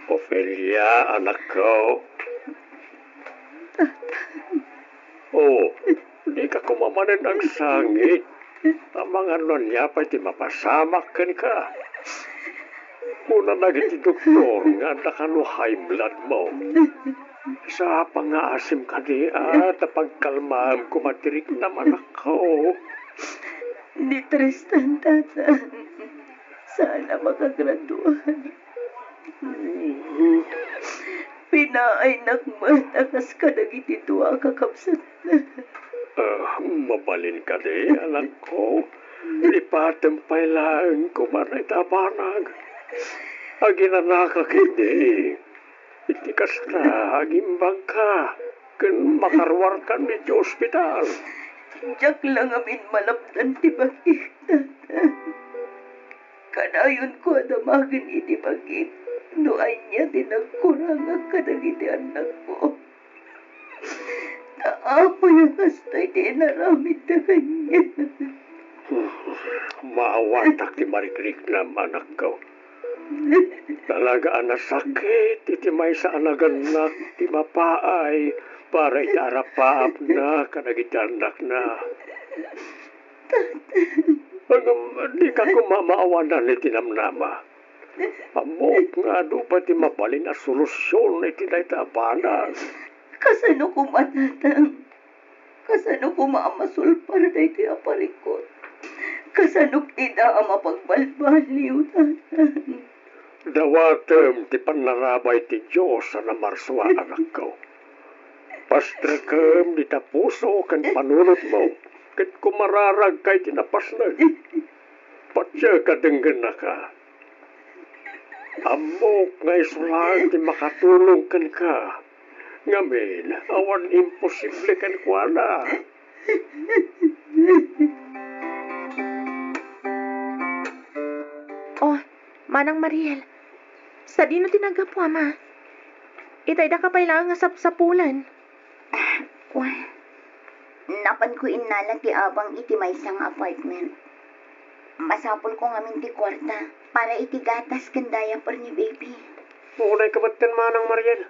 Ofelia, anakko. Oh, dika koma manen agsangit. Amangan no ania pay ti mapasamak kenka. Kuna dagiti doktor nga adda kano high blood mo. Sa pangaasim kadi, a, ta pagkalmaem koma ti riknam, anakko. Ni Tristan, tata. Saan a makagraduar. Pinaaynak met a kas kadagiti dua a kakabsatna. Ah, mabalin kadi, anakko? Lipatem pay laeng koma dayta a banag. Aginanaka ketdi. Iti kasta, agimbagka, ken makaruarkan iti ospital. Diak la ngamin malapdan ti bagik, tata. Kadayonko a damagen iti bagik no ania ti nagkurangak kadagiti annakko. Ta apay a kasta iti inaramidda kaniak? Maawatak ti marikriknam, anakko. Talaga a nasakit iti maysa a nagannak ti mapaay para iti arapaapna kadagiti annakna. Ngem dika koma maawanan iti namnama. Ammok nga adu pay ti mabalin a solusion iti dayta a banag. Kasano koma, tatang? Kasano koma a masulpar daytoy a parikut? Kasanok ida a mapagbalbaliw, tatang? Dawatem ti pannarabay ti Dios a namarsua, anakko. Pastrekem dita puso ken panunotmo, ket kumararagka iti napasnek. Patiek a denggennaka. Ammok nga isu laeng ti makatulong kenka. Ngamin, awan imposible kenkuana. Oh, Manang Mariel, sadino ti naggapu, Ama? Itay daka pay laeng nga sapsapulan. Ah, wen. Napanko innala ti abang iti maysa nga apartment. Masapulko ngamin ti kuarta para iti gatas ken diaper ni baby. Unay ka metten, Manang Mariel.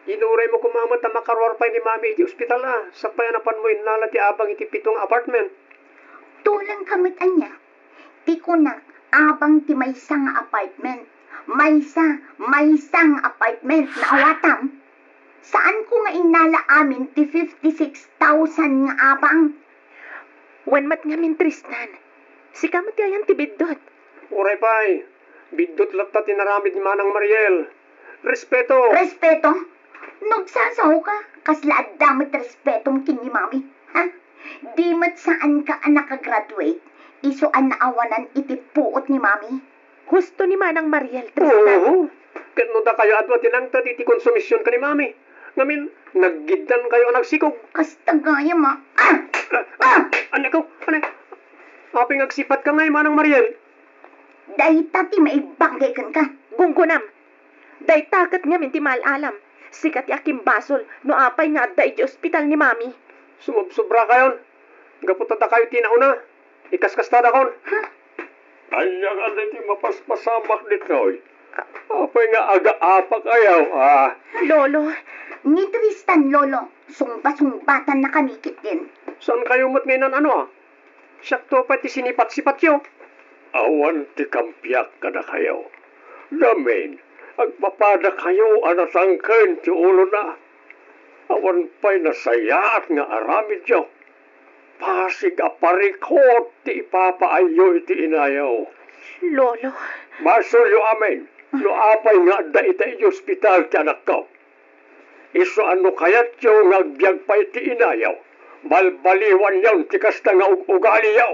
Inuraymo koma met a makaruar pay ni Mami iti ospital a, sapay a napanmo innala ti abang iti pito nga apartment. Tulangka met ania? Ti kunak, abang ti maysa nga apartment. Maysa, maysa nga apartment, naawatam? Saanko nga innala amin ti fifty-six thousand nga abang? Wen met ngamin, Tristan. Sika met ti ayan ti biddut. Uray pay, biddut latta ti naramid ni Manang Mariel. Respeto! Respeto? No agsasaoka, kasla adda met respetom ken ni Mami, ha? Di met saanka a nakagraduate, isu a naawanan iti puot ni Mami. Husto ni Manang Mariel, Tristan. Oo. Ket no dakayo a dua ti nangted iti konsumision ken ni Mami, ngamin, naggiddankayo a nagsikog. Kasta gayam a. Ah! Ah! Aneko? Ane? Apay nga agsipatka ngay, Manang Mariel? Dayta ti maibanggay kenka. Gunggonam. Dayta ket ngamin ti maal-alam. Sika ti akimbasol no apay nga adda iti ospital ni Mami. Sumobsobrakayon. Gapu ta dakayo ti nauna. Ikaskastadakon. Ania nga daytoy mapaspasamak ditoy? Apay nga agaapakayo, a? Lolo. Ni Tristan, Lolo. Sungbasungbatan na kami ketdin. Saankayo met nga inan-ano, a? Siakto pay ti sinipat-sipatyo. Awan ti kampiak kadakayo. Ngamin, agpapadakayo a natangken ti ulona. Awan pay nasayaat nga aramidyo. Pasig a parikut ti ipapaayyo iti inayo. Lolo. Basolyo amin no apay nga adda ita iti ospital ti anakko. Isu a no kayatyo nga agbiag pay ti inayo, balbaliwanyon ti kasta nga ug-ugaliyo.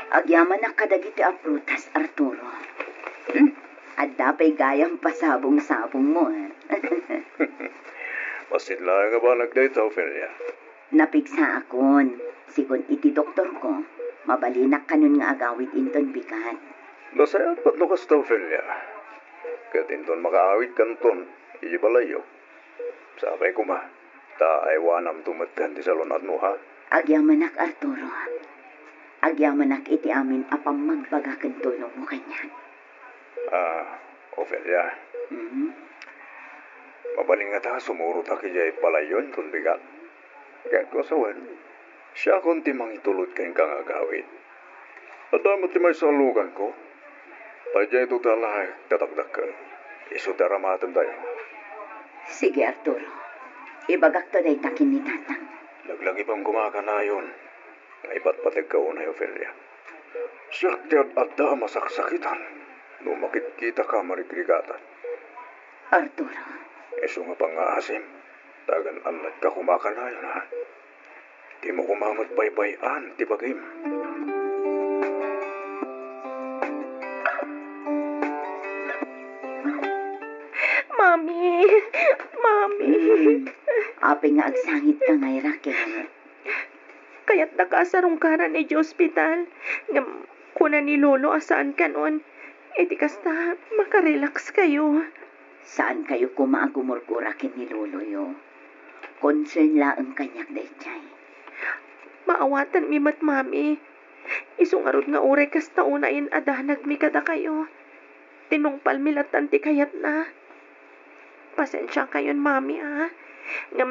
Agyamanak kadagiti a prutas, Arturo. Hmm, adda pay gayam pasabong-sabongmo, a? Bassit laeng a banag dayta, Ofelia. Napigsaakon, sigun iti doktorko, mabalinak kanon nga agawid inton bigat. Nasayaat met no kasta, Ofelia. Ket inton makaawidkanton iti balayyo, sapay koma, ta aywanamto metten ti salun-atmo, ha? Agyamanak, Arturo. Agyamanak iti amin a pammagbaga ken tulongmo kaniak. Ah, Ofelia. Mhm. Mabalin ngata a sumurotak idiay balayyo inton bigat? Ket no sawen, siakon ti mangitulod kenka nga agawid. Adda met ti maysa a luganko. Ta idiay ita laeng ti dakdakkel. Isu ti aramatentayo. Sige, Arturo. Ibagakto dayta ken ni Tatang. Laglagipem koma kanayon nga ipatpategka unay, Ofelia. Siak ti ad-adda a masaksakitan no makitkitaka marigrigatan. Arturo. Isu nga pangngaasim, ta agan-annatka koma kanayon, ha? Dimo koma met baybay-an ti bagim. Mami! Mami! Hmm. Apay nga agsangitka ngay, Raquel? Kayatdaka a sarungkaran idiay ospital. Ngem kuna ni Lolo a saan kanon. Iti kasta, makarelax kayo. Saan kayo koma a gumurgura ken ni Loloyo. Concern laeng kaniak daydiay. Maawatanmi met, Mami. Isu ngarud nga uray kasta unayen a danagmi kadakayo. Tinungpalmi lattan ti kayatna. Pasensiakayon, Mami, a. Ngem,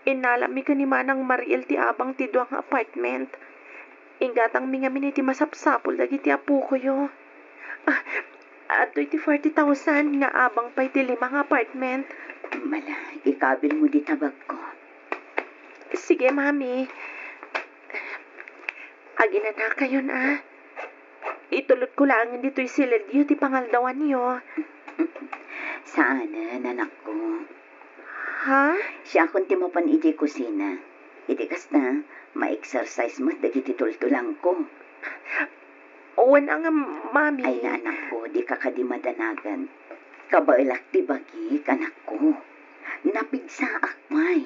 innalami ken ni Manang Mariel ti abang ti dua nga apartment. Inggatangmi ngamin iti masapsapul dagiti apokoyo. Ah, adtoy ti forty thousand nga abang pay ti lima nga apartment. Mala, ikabilmo dita bagko. Sige, Mami. Aginanakayon, a. Itulodko laeng ditoy silidyo ti pangaldawanyo. Saanen, anakko. Ha? Siakon ti mapan idiay kusina. Iti kasta, ma-exercise met dagiti tultulangko. Wen a nga, Mami. Ay, anakko, dika kadi madanagan. Kabaelak ti bagik, anakko. Napigsaak pay.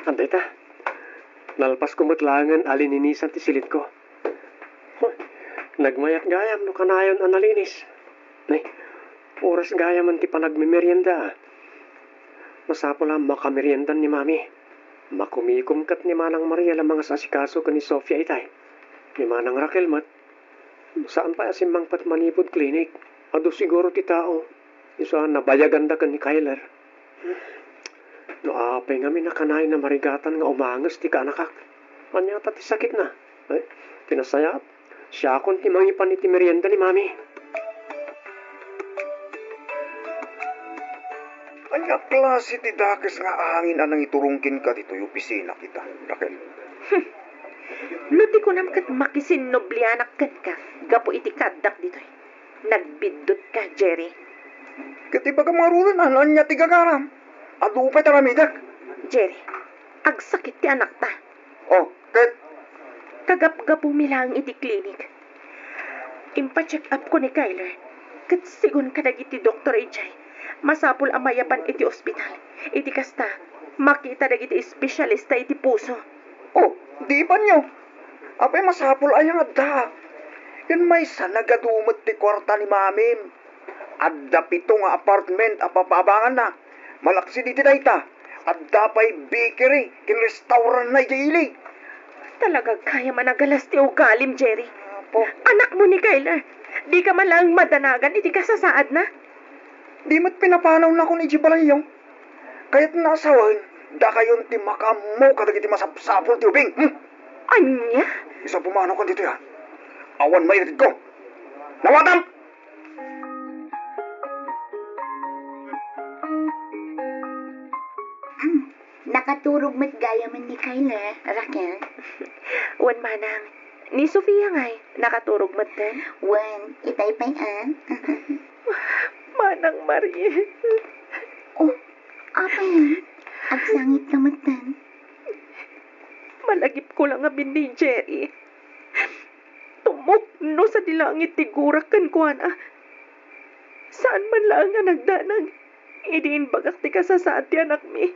Adda ita. Nalpasko met laengen a lininisan ti silitko. Huh, nagmayat gayam no kanayon a nalinis. Nay, oras gayamen ti panagmemerienda. Masapul a makameriendan ni Mami. Makumikom ket ni Manang Mariel a mangasasikaso ken ni Sofia itay. Ni Manang Raquel met, saan pay a simmangpet manipud klinik. Adu siguro ti tao. Isu a nabayaganda ken ni Kyler. No apay ngamin a kanayon a marigatan nga umanges ti kaanakak. Ania ta ti sakitna? Eh, ti nasayaat, siakon ti mangipan iti merienda ni Mami. Ania klase ti dakes nga angin a nangiturong kenka ditoy opisina kita, Raquel? No ti kunam ket makisinnublianak kenka gapu iti kaaddak ditoy. Nagbiddutka, Jerry. Ket ibagam ngaruden, ania ti gagaram? Adu pay ti aramidek. Jerry, agsakit ti anakta. Oh, ket? Kagapgapumi laeng iti klinik. Impa-check up ko ni Kyler. Ket sigun kadagiti doktor idiay, masapul a mayaban iti ospital. Iti kasta, makita dagiti espesyalista iti puso. Oh, di ipanyo. Apay masapul aya nga adda? Ken maysa nagadu met ti kuarta ni Mamim. Adda pito nga apartment a papaabanganna. Malaksid iti dayta, adda pay bakery ken restaurantna idiay ili. Talaga gayam a nagalas ti ugalim, Jerry. Apo. Anakmo ni Kyler, dika man laeng madanagan iti kasasaadna? Di met pinapanawna kon idiay balayyo. Kayatna a sawen, dakayon ti makaammo kadagiti masapsapul ti ubing. Hmm? Ania? Isu a pumanaw kan ditoy, a. Awan maitedko. Nawatam! Mm, nakaturog met gayamen ni Kyler, Raquel. Wen, manang, ni Sofia ngay, nakaturog metten? Wen, itay pay, a. Manang Mariel. Oh, apay, a? Agsangit ka metten? Malagipko la ngamin ni Jerry. Tumukno sadi langit ti gurak kenkuana. Saan man laeng a nagdanag idi imbagak ti kasasaad ti anakmi.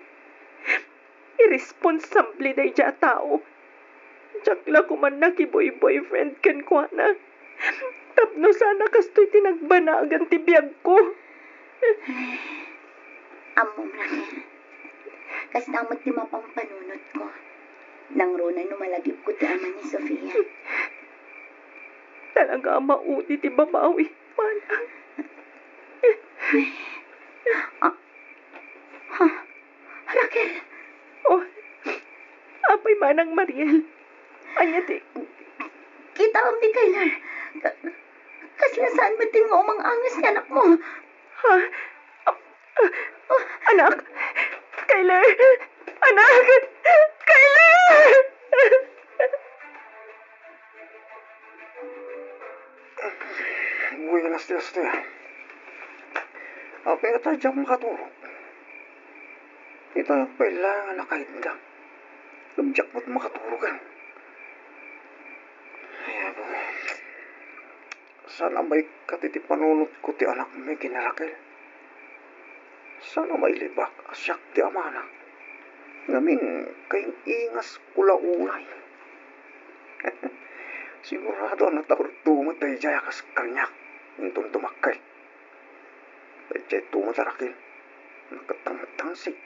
Irresponsable daydiay a tao. Diak la koma nakiboy-boyfriend kenkuana. Tapno saan a kastoy ti nagbanagan ti biagko. Ammom, Raquel. Kasta met ti mapampanunotko. Nangruna no malagipko ti ama ni Sofia. Talaga a maudi ti babawi, manang. Ah, ha? Raquel! Oh, apay, manang Mariel? Ania ti... Kitaem ni Kyler. Ka-, kasla saan met ti nga umanganges ti anakmo. Ha? Anak! Kyler! Anak! Kyler! Buenas dias, te. Apay nga ta diak makaturog? Ita pay la nga nakaidda. Ngem diak met makaturogan. Ay, apo. Saan a maikkat iti panunotko ti anakmi ken ni Raquel? Saan a mailibak a siak ti amana? Ngamin, kaing-ingasko la unay. Sigurado a nataurto met daydiay a kas kaniak inton dumakkel. Daydiay to met a Raquel, nakatangtangsit.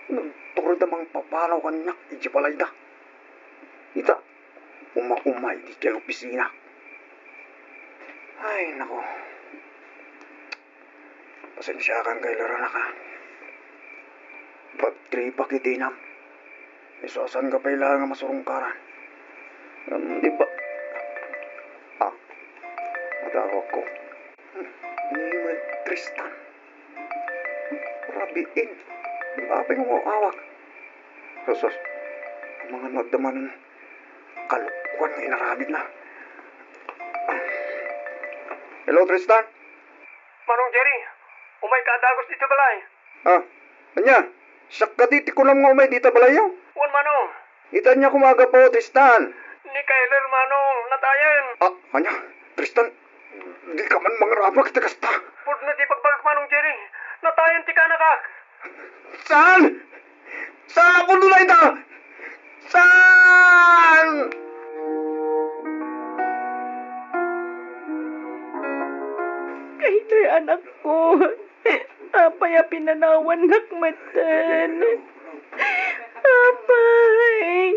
Nagtured a mangpapanaw kaniak idiay balayda. Ita, uma-uma idiay opisina. Ay, nako. Pasensiakan, Kyler, anak, a. Bad tripak iti inam. Isu a saan ka pay laeng a masurungkaran. Ngem di ba... Ah, madawatko. Ni Tristan. Rabiin. Apay nga umawag? Sus, sus. Amangan no adda manen kalokuan nga inaramidna. Hello, Tristan? Manong Jerry, umayka a dagus ditoy balay. Ah, ania? Siak kadi ti kunam nga umay dita balayyo. Wen mano. Ita ania koma a gapu, Tristan? Ni Kyler mano, natayen. Ah, ania? Tristan, di ka man mangrabak iti kasta. Pudno ti ibagbagak manong Jerry. Natayen ti kanakak. Saan? Saan a pudno dayta? Saan? Kyler, anakko. Apay a pinanawannak metten? Apay,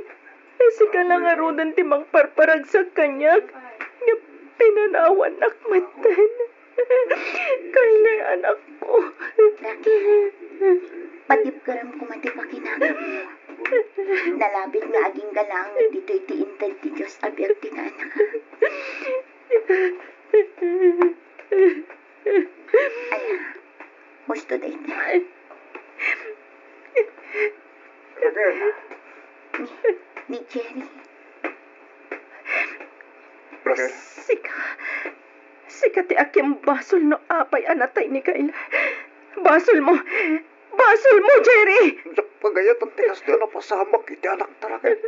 sika la ngaruden ti mangparparagsak kaniak, nga pinanawannak metten. Kyler, anakko. Raquel, patibkerem koma ti pakinanam. Nalabit nga agingga laeng ditoy ti inted ti Dios a biag ti kaanakam. Ala, husto dayta. Raquel. Ni, ni Jerry. Raquel. Sika, sika ti akin basol no apay a natay ni Kyle. Basolmo, basolmo, Jerry! Diak pagayatan ti kasta a napasamak iti anakta, Raquel.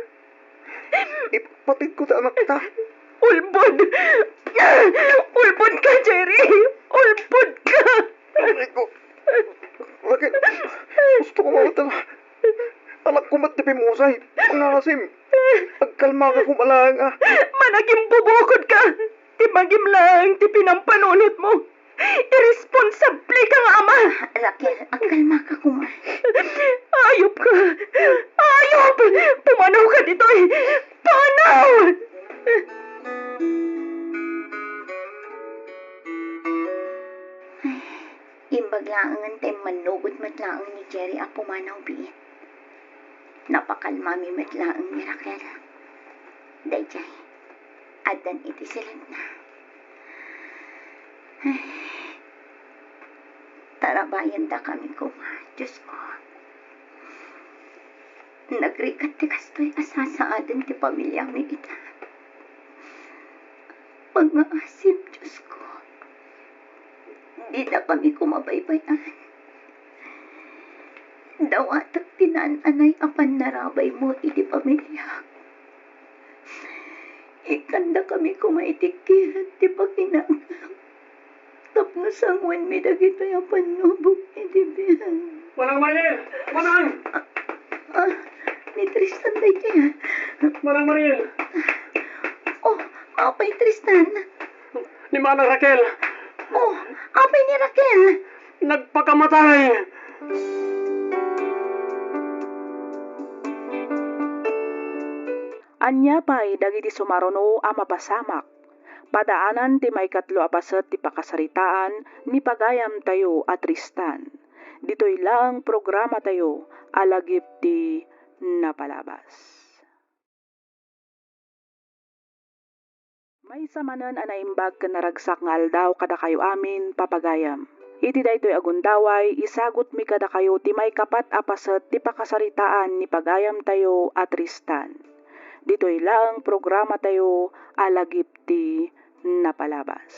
Ipatidko ti anakta. Ulbod! Ulbod ka, Jerry! Ulbod ka! Aray ko. Raquel, gusto ko mawatan. Anakko met ti pimmusay. Pangasim. Agkalmaka koma laeng a. Managimbubukod ka! Ti bagim laeng ti pinampanunotmo. Irresponsable ka nga ama! Raquel, agkalmaka koma. Ayop ka! Ayop! Pumanaw ka ditoy! Pumanaw! Ay, imbag laengen ta immannugot met laeng ni Jerry a pumanaw biit. Napakalmami met laeng ni Raquel. Daydiay, addan iti silipna. Ay, tarabayendakami koma, Diosko. Nagrigat ti kastoy a sasaaden ti pamiliami ita. Pangngaasim, Diosko. Didakami koma baybay-an. Dawatek ti naan-anay a pannarabaymo iti pamiliak. Ikkandakami koma iti kirek ti pakinanam tapno sanguenmi dagitoy a pannubok iti biag. Manang Mariel! Manang! Ah, ah, ni Tristan daytoy, ah. Manang Mariel! Oh, apay, Tristan? Ni Manang Raquel. Oh, apay ni Raquel? Nagpakamatay. Ania pay dagiti sumaruno a mapasamak? Padaanan ti maikatlo a paset ti pakasaritaan ni pagayamtayo a Tristan. Ditoy laeng programatayo a Lagip ti Napalabas. Maysa manen a naimbag ken naragsak nga aldaw kadakayo amin, papagayam. Iti daytoy a gundaway, isagutmi kadakayo ti maikapat a paset ti pakasaritaan ni pagayamtayo a Tristan. Ditoy laeng programatayo a Lagip ti Napalabas.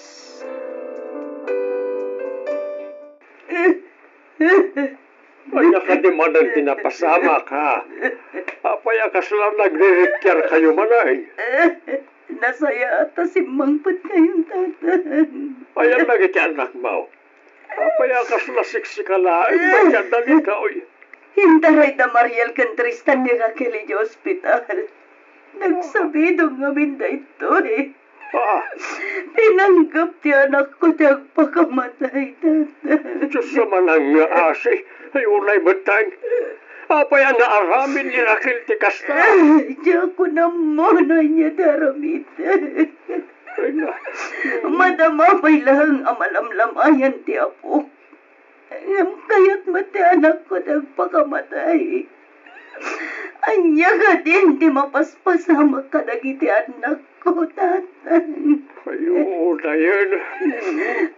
Ania kadi manen ti napasamak, ha? Apay a kasla nagririkkiarkayo manen? Nasayaat ta simmangpetkayon, Tatang. Ayan dagiti annakmo. Apay a kasla siksika laeng, mayat dagitoy? Intaray da Mariel ken Tristan ni Raquel idiay ospital. Nagsabidong ngamin daytoy. Ah. Pinanggep ti anakko ti agpakamatay, Tatang. Diyos a manangngaasi, ay unay metten. Apay a naaramid ni Raquel ti kasta? Diak ammo no ania ti aramidek. Ay, na. Madama pay laeng a malamlamayan ti Apo. Ngem kayat met ti anakko ti agpakamatay. Ania kadin ti mapaspasamak kadagiti annakko, Tatang? Ay, oo, dayen.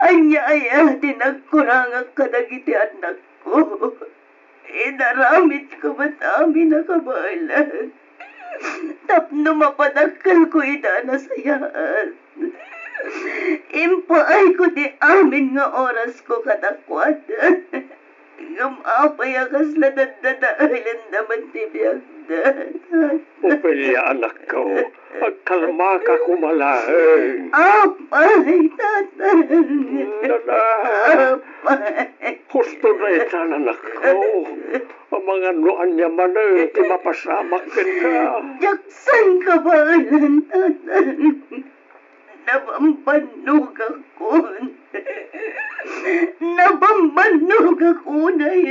Ania aya ti nagkurangak kadagiti annakko? Inaramidko met amin a kabaelan tapno mapadakkelko ida a nasayaat. Impaayko ti amin nga orasko kadakuada. Ngem apay a kasla daddadaelenda met ti biagda? Ofelia, anakko, agkalmaka koma laeng. Apay, tatay. Nana. Apay. Husto daytan, anakko. Amangan no ania manen ti mapasamak kenka. Diak sangkabaelan, tatay. Nabambannogakon. Nabambannogak unay.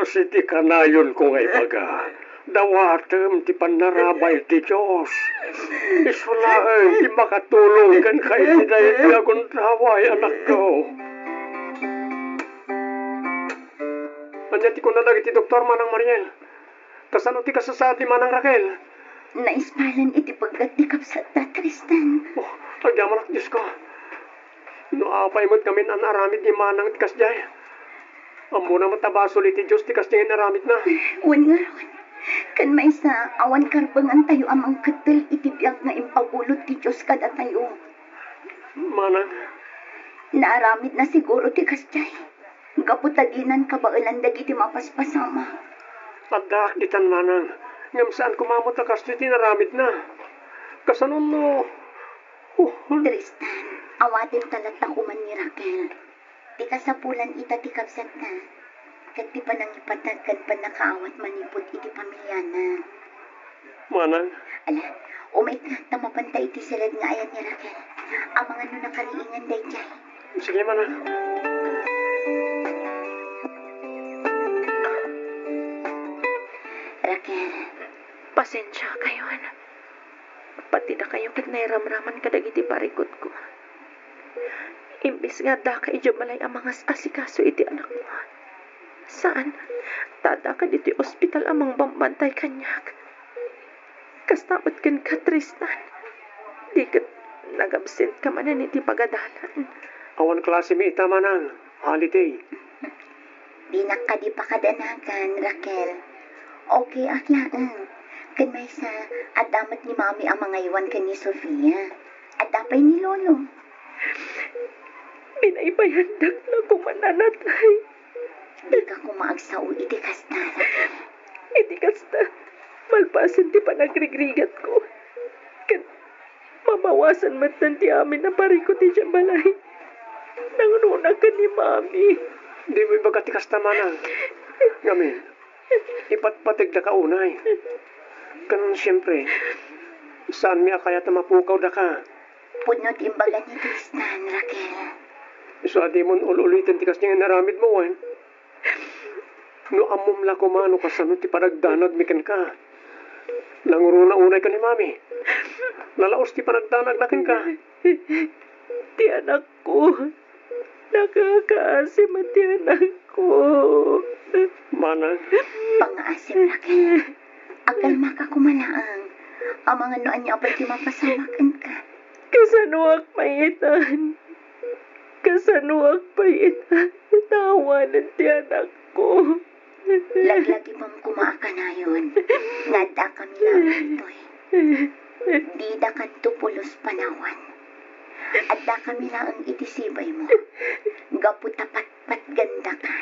Kas iti kanayonko nga ibaga, dawatem ti pannarabay ti Dios. Isu laeng ti makatulong kenka iti daytoy a gundaway, anakko. Ania ti kuna dagiti doktor, Manang Mariel? Kasano ti kasasaad ni Manang Raquel? Naispalan iti pegget ti kabsatta, Tristan. Oh, agyamanak, Diosko. No apay met ngamin a naaramid ni Manang ti kasdiay? Ammona met a basol iti Dios ti kasdiay nga inaramidna. Wen ngarud, ken maysa, awan karbengantayo a mangkeddel iti biag nga impabulo ti Dios kadatayo. Manang. Naaramidna siguro ti kasdiay. Gapu ta dinan kabaelan dagiti mapaspasamak. Addaak ditan, Manang, ngem saan koma met a kastoy ti inaramidna. Kasano no, oh, Tristan, awaten ta latta koma ni Raquel. Ti kasapulan ita ti kabsatta, ket ti panangipatag ken pannakaawat manipud iti pamiliana. Manang. Ala, umayka ta mapanta iti sirad nga ayan ni Raquel. Amangan no nakariingan daydiay. Sige, Manang. Raquel. Pasensiakayon. Pati dakayo ket nairamraman kadagiti parikutko. Imbes nga addaka idiay balay a mangas-asikaso iti anakmo. Saan, ta addaka ditoy ospital a mangbambantay kaniak. Kasta met kenka, Tristan. Di ket nagabsentka manen iti pagadalan. Awan klasemi ita, Manang. Holiday. Dinak kadi pakadanagan, Raquel. Okay ak laeng. Ken maysa, adda met ni Mami a mangaywan ken ni Sofia. Adda pay ni Lolo. Binaybayandak la koma, Nanatay. Dika koma agsao iti kasta, Raquel. Iti kasta, malpasen ti panagrigrigatko. Ket mabawasan metten ti amin a parikut idiay balay. Nangruna ken ni Mami. Dimo ibaga ti kasta, Manang. Ngamin, ipatpategdaka unay. Ken, siempre, saanmi a kayat a mapukawdaka. Pudno ti imbaga ni Tristan, Raquel. Isu a dimon ul-uliten ti kasdiay nga inaramidmo, wen? No ammom la koma no kasano ti panagdanagmi kenka. Nangruna unay ken ni Mami. Nalaos ti panagdanagna kenka. Ti anakko. Nakakaasi met ti anakko. Manang. Pangngaasim, Raquel. Agkalmaka koma laeng. Amangan no ania pay ti mapasamak kenka. Kasanoak pay itan? Kasanoak pay itan? Ta awanen ti anakko. Laglagipem koma a kanayon nga addakami laeng ditoy. Didakanto pulos panawan. Addakami laeng iti sibaymo. Gapu ta pat patgandaka.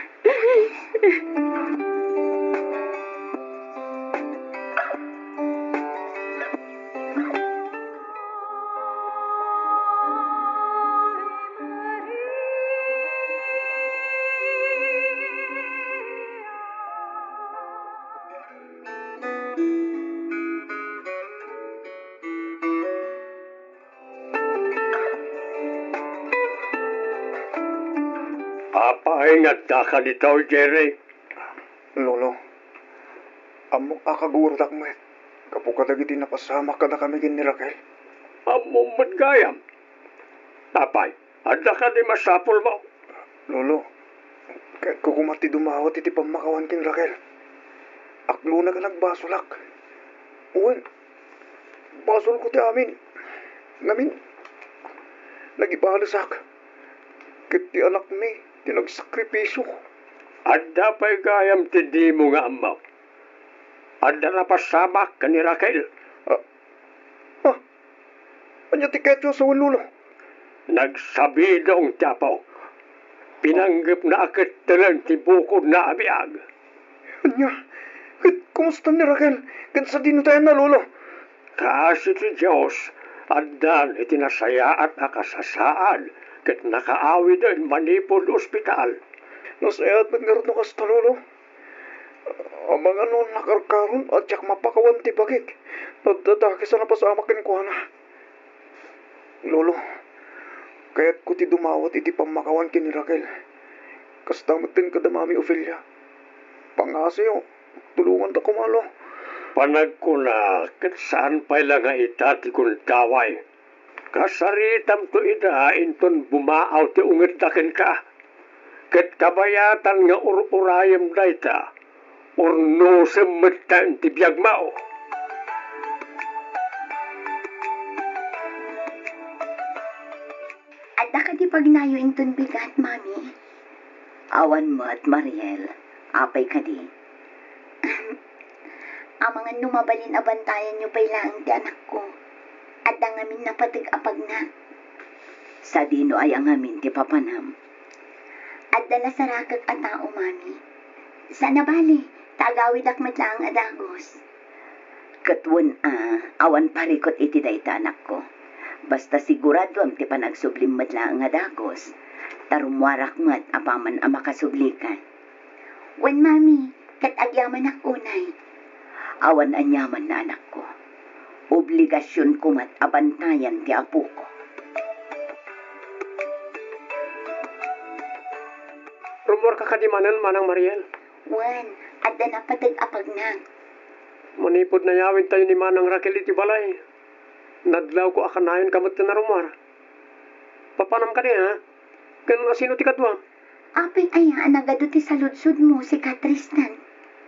Apay nga addaka ditoy, Jerry? Lolo, ammok a kagurodak met gapu kadagiti napasamak kadakami ken ni Raquel. Ammom met gayam. Apay, adda kadi masapulmo? Lolo, kayatko koma ti dumawat iti pammakawan ken Raquel. Aklonak a nagbasolak. Wen, basolko ti amin. Ngamin, nagibalesak. Ket ti anakmi ti nagsakripisio. Adda pay gayam ti dimo nga ammo. Adda napasamak ken ni Raquel. Ah, ah, ania ti kayatyo a sawen, Lolo? Nagsabidong ti apok. Pinanggepna a kettelen ti bukodna a biag. Ania? Ket kumusta ni Raquel? Ket sadino ti ayanna, Lolo? Kaasi ti Dios, addan iti nasayaat a kasasaad ket nakaawiden manipud ospital. Nasayaat met ngarud no kasta, Lolo. Amangan no nakarkaron a diak mapakawan ti bagik. Nadadakes a napasamak kenkuana. Lolo, kayatko ti dumawat iti pammakawan ken ni Raquel. Kasta metten kada Mami Ofelia. Pangngasiyo, tulonganta koma, Lo. Panagkuna, ket saan pay la nga ita ti gundaway. Kasaritamto ida inton bumaaw ti ungetda kenka. Ket kabayatan nga ur-urayem dayta, urnosem metten ti biagmo. Adda kadi pagnayo inton bigat, Mami? Awan met, Mariel. Apay kadi? Amangan no mabalin a bantayanyo pay laeng ti anakko. Adda ngamin napateg a pagna. Sadino aya ngamin ti papanam? Adda nasarakek a tao, Mami. Saan a bale, ta agawidak met laeng a dagus. Ket wen a, awan parikut iti dayta, anakko. Basta siguraduam ti panagsublim met laeng a dagus, ta rummuarak met apaman a makasublika. Wen, Mami, ket agyamanak unay. Awan aniamanna, anakko. Obligasionko met a bantayan ti apoko. Rummuarka kadi manen, Manang Mariel? Wen, adda napateg a pagna. Manipud nayawidtayo ni Manang Raquel iti balay, nadlawko a kanayonka met a rummuar. Papanam kadi, ha? Ken asino ti kaduam? Apay aya a nagadu ti saludsodmo, sika, Tristan?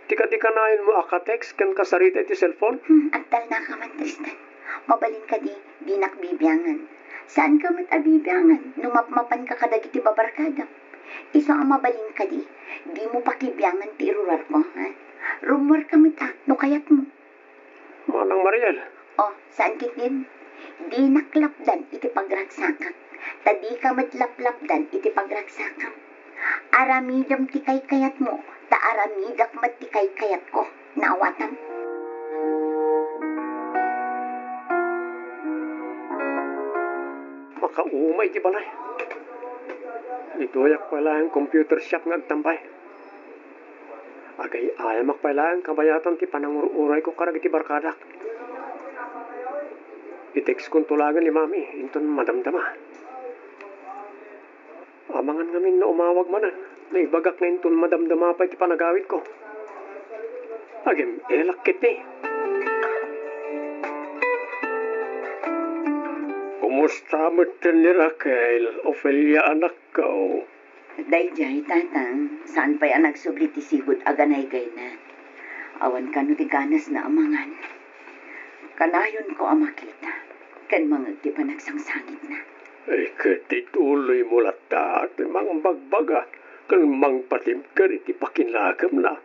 Ti kadi kanayonmo a ka-text ken kasarita iti cellphone? Hmm, agtalnaka man, Tristan. Mabalin kadi, dinak bibiangan. Saanka met a bibiangan no mapmapanka kadagiti babarkadam. Isu a mabalin kadi, dimo pakibiangan ti irurarko, ha? Rummuarka met, a, no kayatmo. Manang Mariel. O, saan ketdin? Dinak lapdan iti pagragsakak, ta dika met laplapdan iti pagragsakam. Aramidem ti kaykayatmo, ta aramidak met ti kaykayatko. Naawatam? Makauma iti balay. Ditoyak pay laeng computer shop nga agtambay. Agay-ayamak pay laeng kabayatan ti panangur-urayko kadagiti barkadak. I-textkon to laeng ni Mami inton madamdama. Amangan ngamin no umawag manen, naibagak nga inton madamdama pay ti panagawidko. Agim-elak ketdi. Kumusta metten ni Raquel, Ofelia, anakko? Daydiay, Tatang, saan pay a nagsubli ti sigud a ganaygayna. Awan kano ti ganasna a mangan. Kanayonko a makita ken mangngeg ti panagsangsangitna. Ay, ket ituloymo latta ti mangbagbaga ken mangpatimker iti pakinakemna.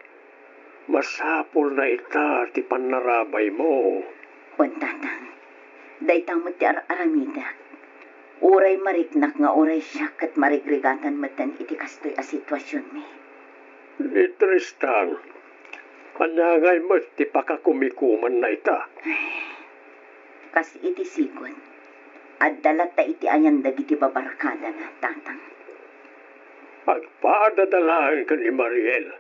Masapulna ita ti pannarabaymo. Wen, Tatang, dayta met ti ar-aramidek. Uray mariknak nga uray siak ket marigrigatan metten iti kastoy a situasionmi. Ni Tristan, ania ngay met ti pakakumikumanna ita? Ay, kas iti sigud, adda latta iti ayan dagiti babarkadana, Tatang. Agpadada laeng ken ni Mariel.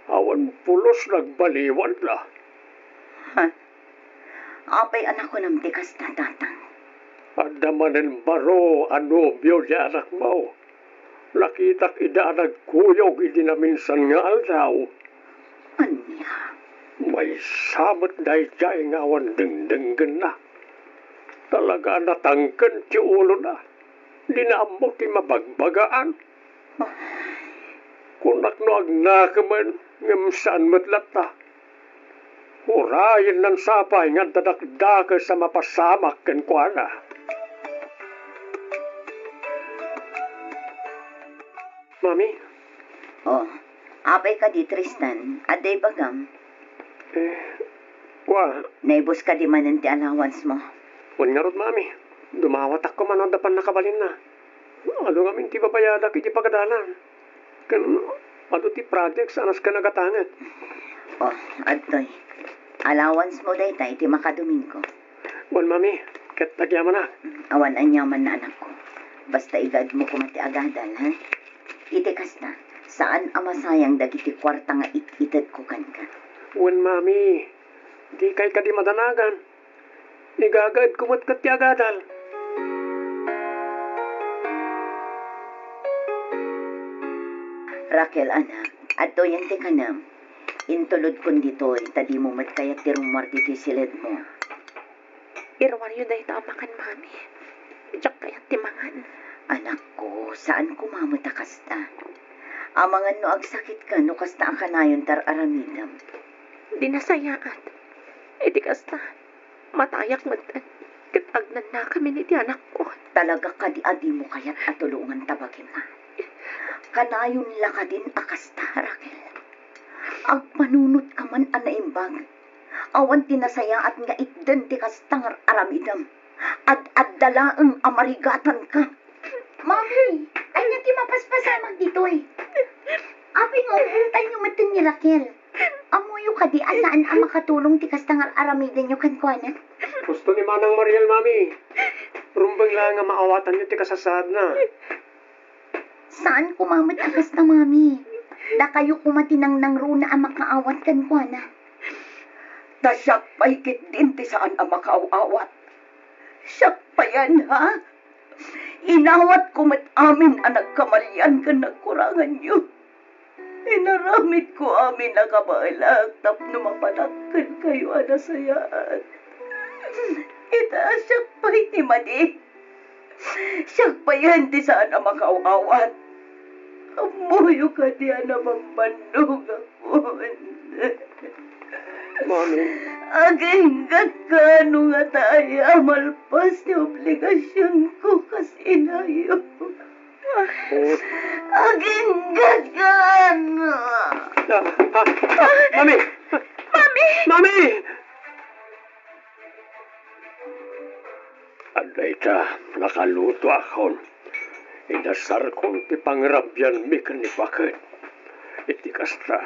Awan pulos nagbaliwanda. Ha? Apay a nakunam ti kasta, Tatang? Adda manen baro a nobio ti anakmo. Nakitak ida a nagkuyog idi naminsan nga aldaw. Ania? Maysa met daydiay nga awan dengdenggenna. Talaga a natangken ti ulona. Dina ammo ti mabagbagaan. Kunak no agnakemen, ngem saan met latta. Urayennan sapay nga adda dakdakes a mapasamak kenkuana. Mami? Oh, apay kadi, Tristan? Adda ibagam? Eh, kua. Naibus kadi manen ti allowance mo? Wen ngarud, Mami. Dumawatak koma no adda pannakabalinna. Adu ngamin ti babayadak iti pagadalan. Ken adu ti project saan a kas ken agatanget. Oh, adtoy. Allowance mo dayta iti makadomingo. Wen, Mami, ket agyamanak. Awan aniamanna, anakko. Basta igaedmo koma ti agadal, ha? Iti kasta, saan a masayang dagiti kuarta nga it-itedko kenka. Wen, Mami, dikay kadi madanagan. Igagaedko met ket ti agadal. Raquel, anak, adtoyen ti kanem. Intulodkon ditoy, ta dimo met kayat ti rummuar ditoy siledmo. Iruaryo dayta a makan, Mami. Diak kayat ti mangan. Anakko, saan koma met a kasta. Amangan no agsakit ka no kasta a kanayon ti ar-aramidem. Di nasayaat. Iti kasta, matayak met ket agnannakamin iti anakko. Talaga kadi a dimo kayat a tulongan ta bagim, a? Kanayon la kadin a kasta, Raquel. Agpanunot ka man a naimbag. Awan ti nasayaat nga itden ti kasta nga ar-aramidem. Ad-adda laeng a marigatan ka. Mami, ania ti mapaspasamak ditoy? Apay nga ubotanyo metten ni Raquel? Ammoyo kadi a saan a makatulong ti kasta nga ar-aramidenyo kenkuana? Husto ni Manang Mariel, Mami. Rumbeng laeng a maawatanyo ti kasasaadna. Saan koma met a kasta, Mami. Dakayo koma ti nangnangruna a makaawat kenkuana. Ta siak pay ketdin ti saan a makaaw-awat. Siak payen, ha? Inawatko met amin a nagkamalian ken nagkuranganyo. Inaramidko amin a kabaelak tapno mapanak kenkayo a nasayaat. Ita, siak pay ti madi. Siak payen ti saan a makaaw-awat. Ammoyo kadi a nabambannogakon. Mami. Aginggatka no ngata aya a malpas ti obligasionko kas inayo. Oh. Aginggatka. Ah, ah, ah, Mami! Mami! Mami! Adda ita, nakalutoakon. Inasarkon ti pangrabianmi ken ni Paket. Iti kasta,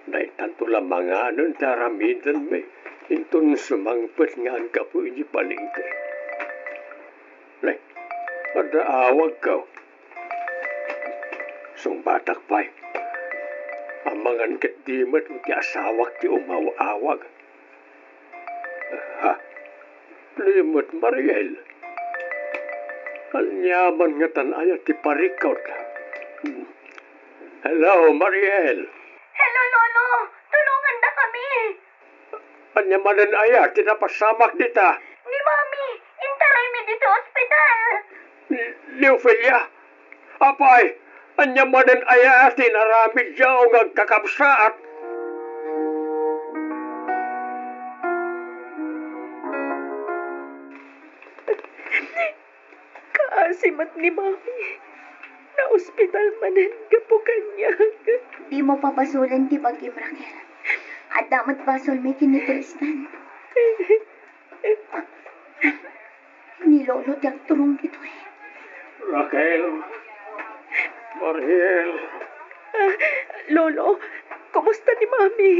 daytanto la manganen ti aramidenmi, inton sumangpet nga aggapu idiay palengke. Ne, adda awagko. Sungbatak pay. Amangan ketdi met ti asawak ti umaw-awag. Ha? Ni met, Mariel. Aniaman ngatan aya ti parikut? Hello, Mariel. Hello, Lolo. Tulongandakami. Ania manen aya ti napasamak dita? Ni Mami, intaraymi ditoy ospital. Ni, ni Ofelia? Apay, ania manen aya ti inaramidyo nga agkakabsaat? Kaasi met ni Mami. Naospital manen gapu kaniak. Dimo pabasolen ti bagim, Raquel. Adda met basolmi ken ni Tristan. Ni Lolo ti agturong ditoy. Raquel. Mariel. Ah, Lolo, kumusta ni Mami?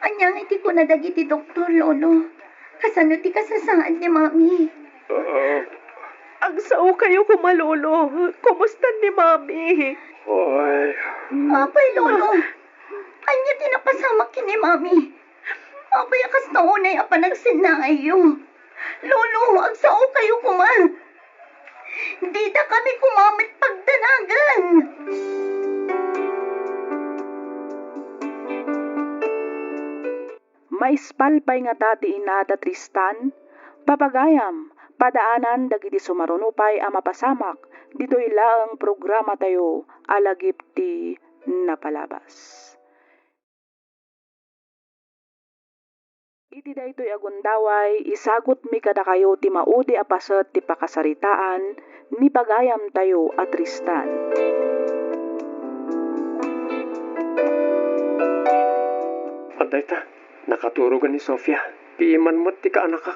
Ania ngay ti kuna dagiti doktor, Lolo? Kasano ti kasasaad ni Mami? Ah. Agsaokayo koma, Lolo. Kumusta ni Mami? Oy. Apay, Lolo. Ania ti napasamak ken ni Mami? Apay a kasta unay a panagsennaayyo? Lolo, agsaokayo koma. Didakami koma met pagdanagan. Maispal pay ngata ti ina da Tristan? Papagayam, padaanan dagiti sumaruno pay a mapasamak ditoy laeng programatayo a Lagip ti Napalabas. Iti daytoy a gundaway, isagutmi kadakayo ti maudi a paset ti pakasaritaan ni pagayamtayo a Tristan. Adda ita, nakaturogen ni Sofia. Piman met ti kaanakak.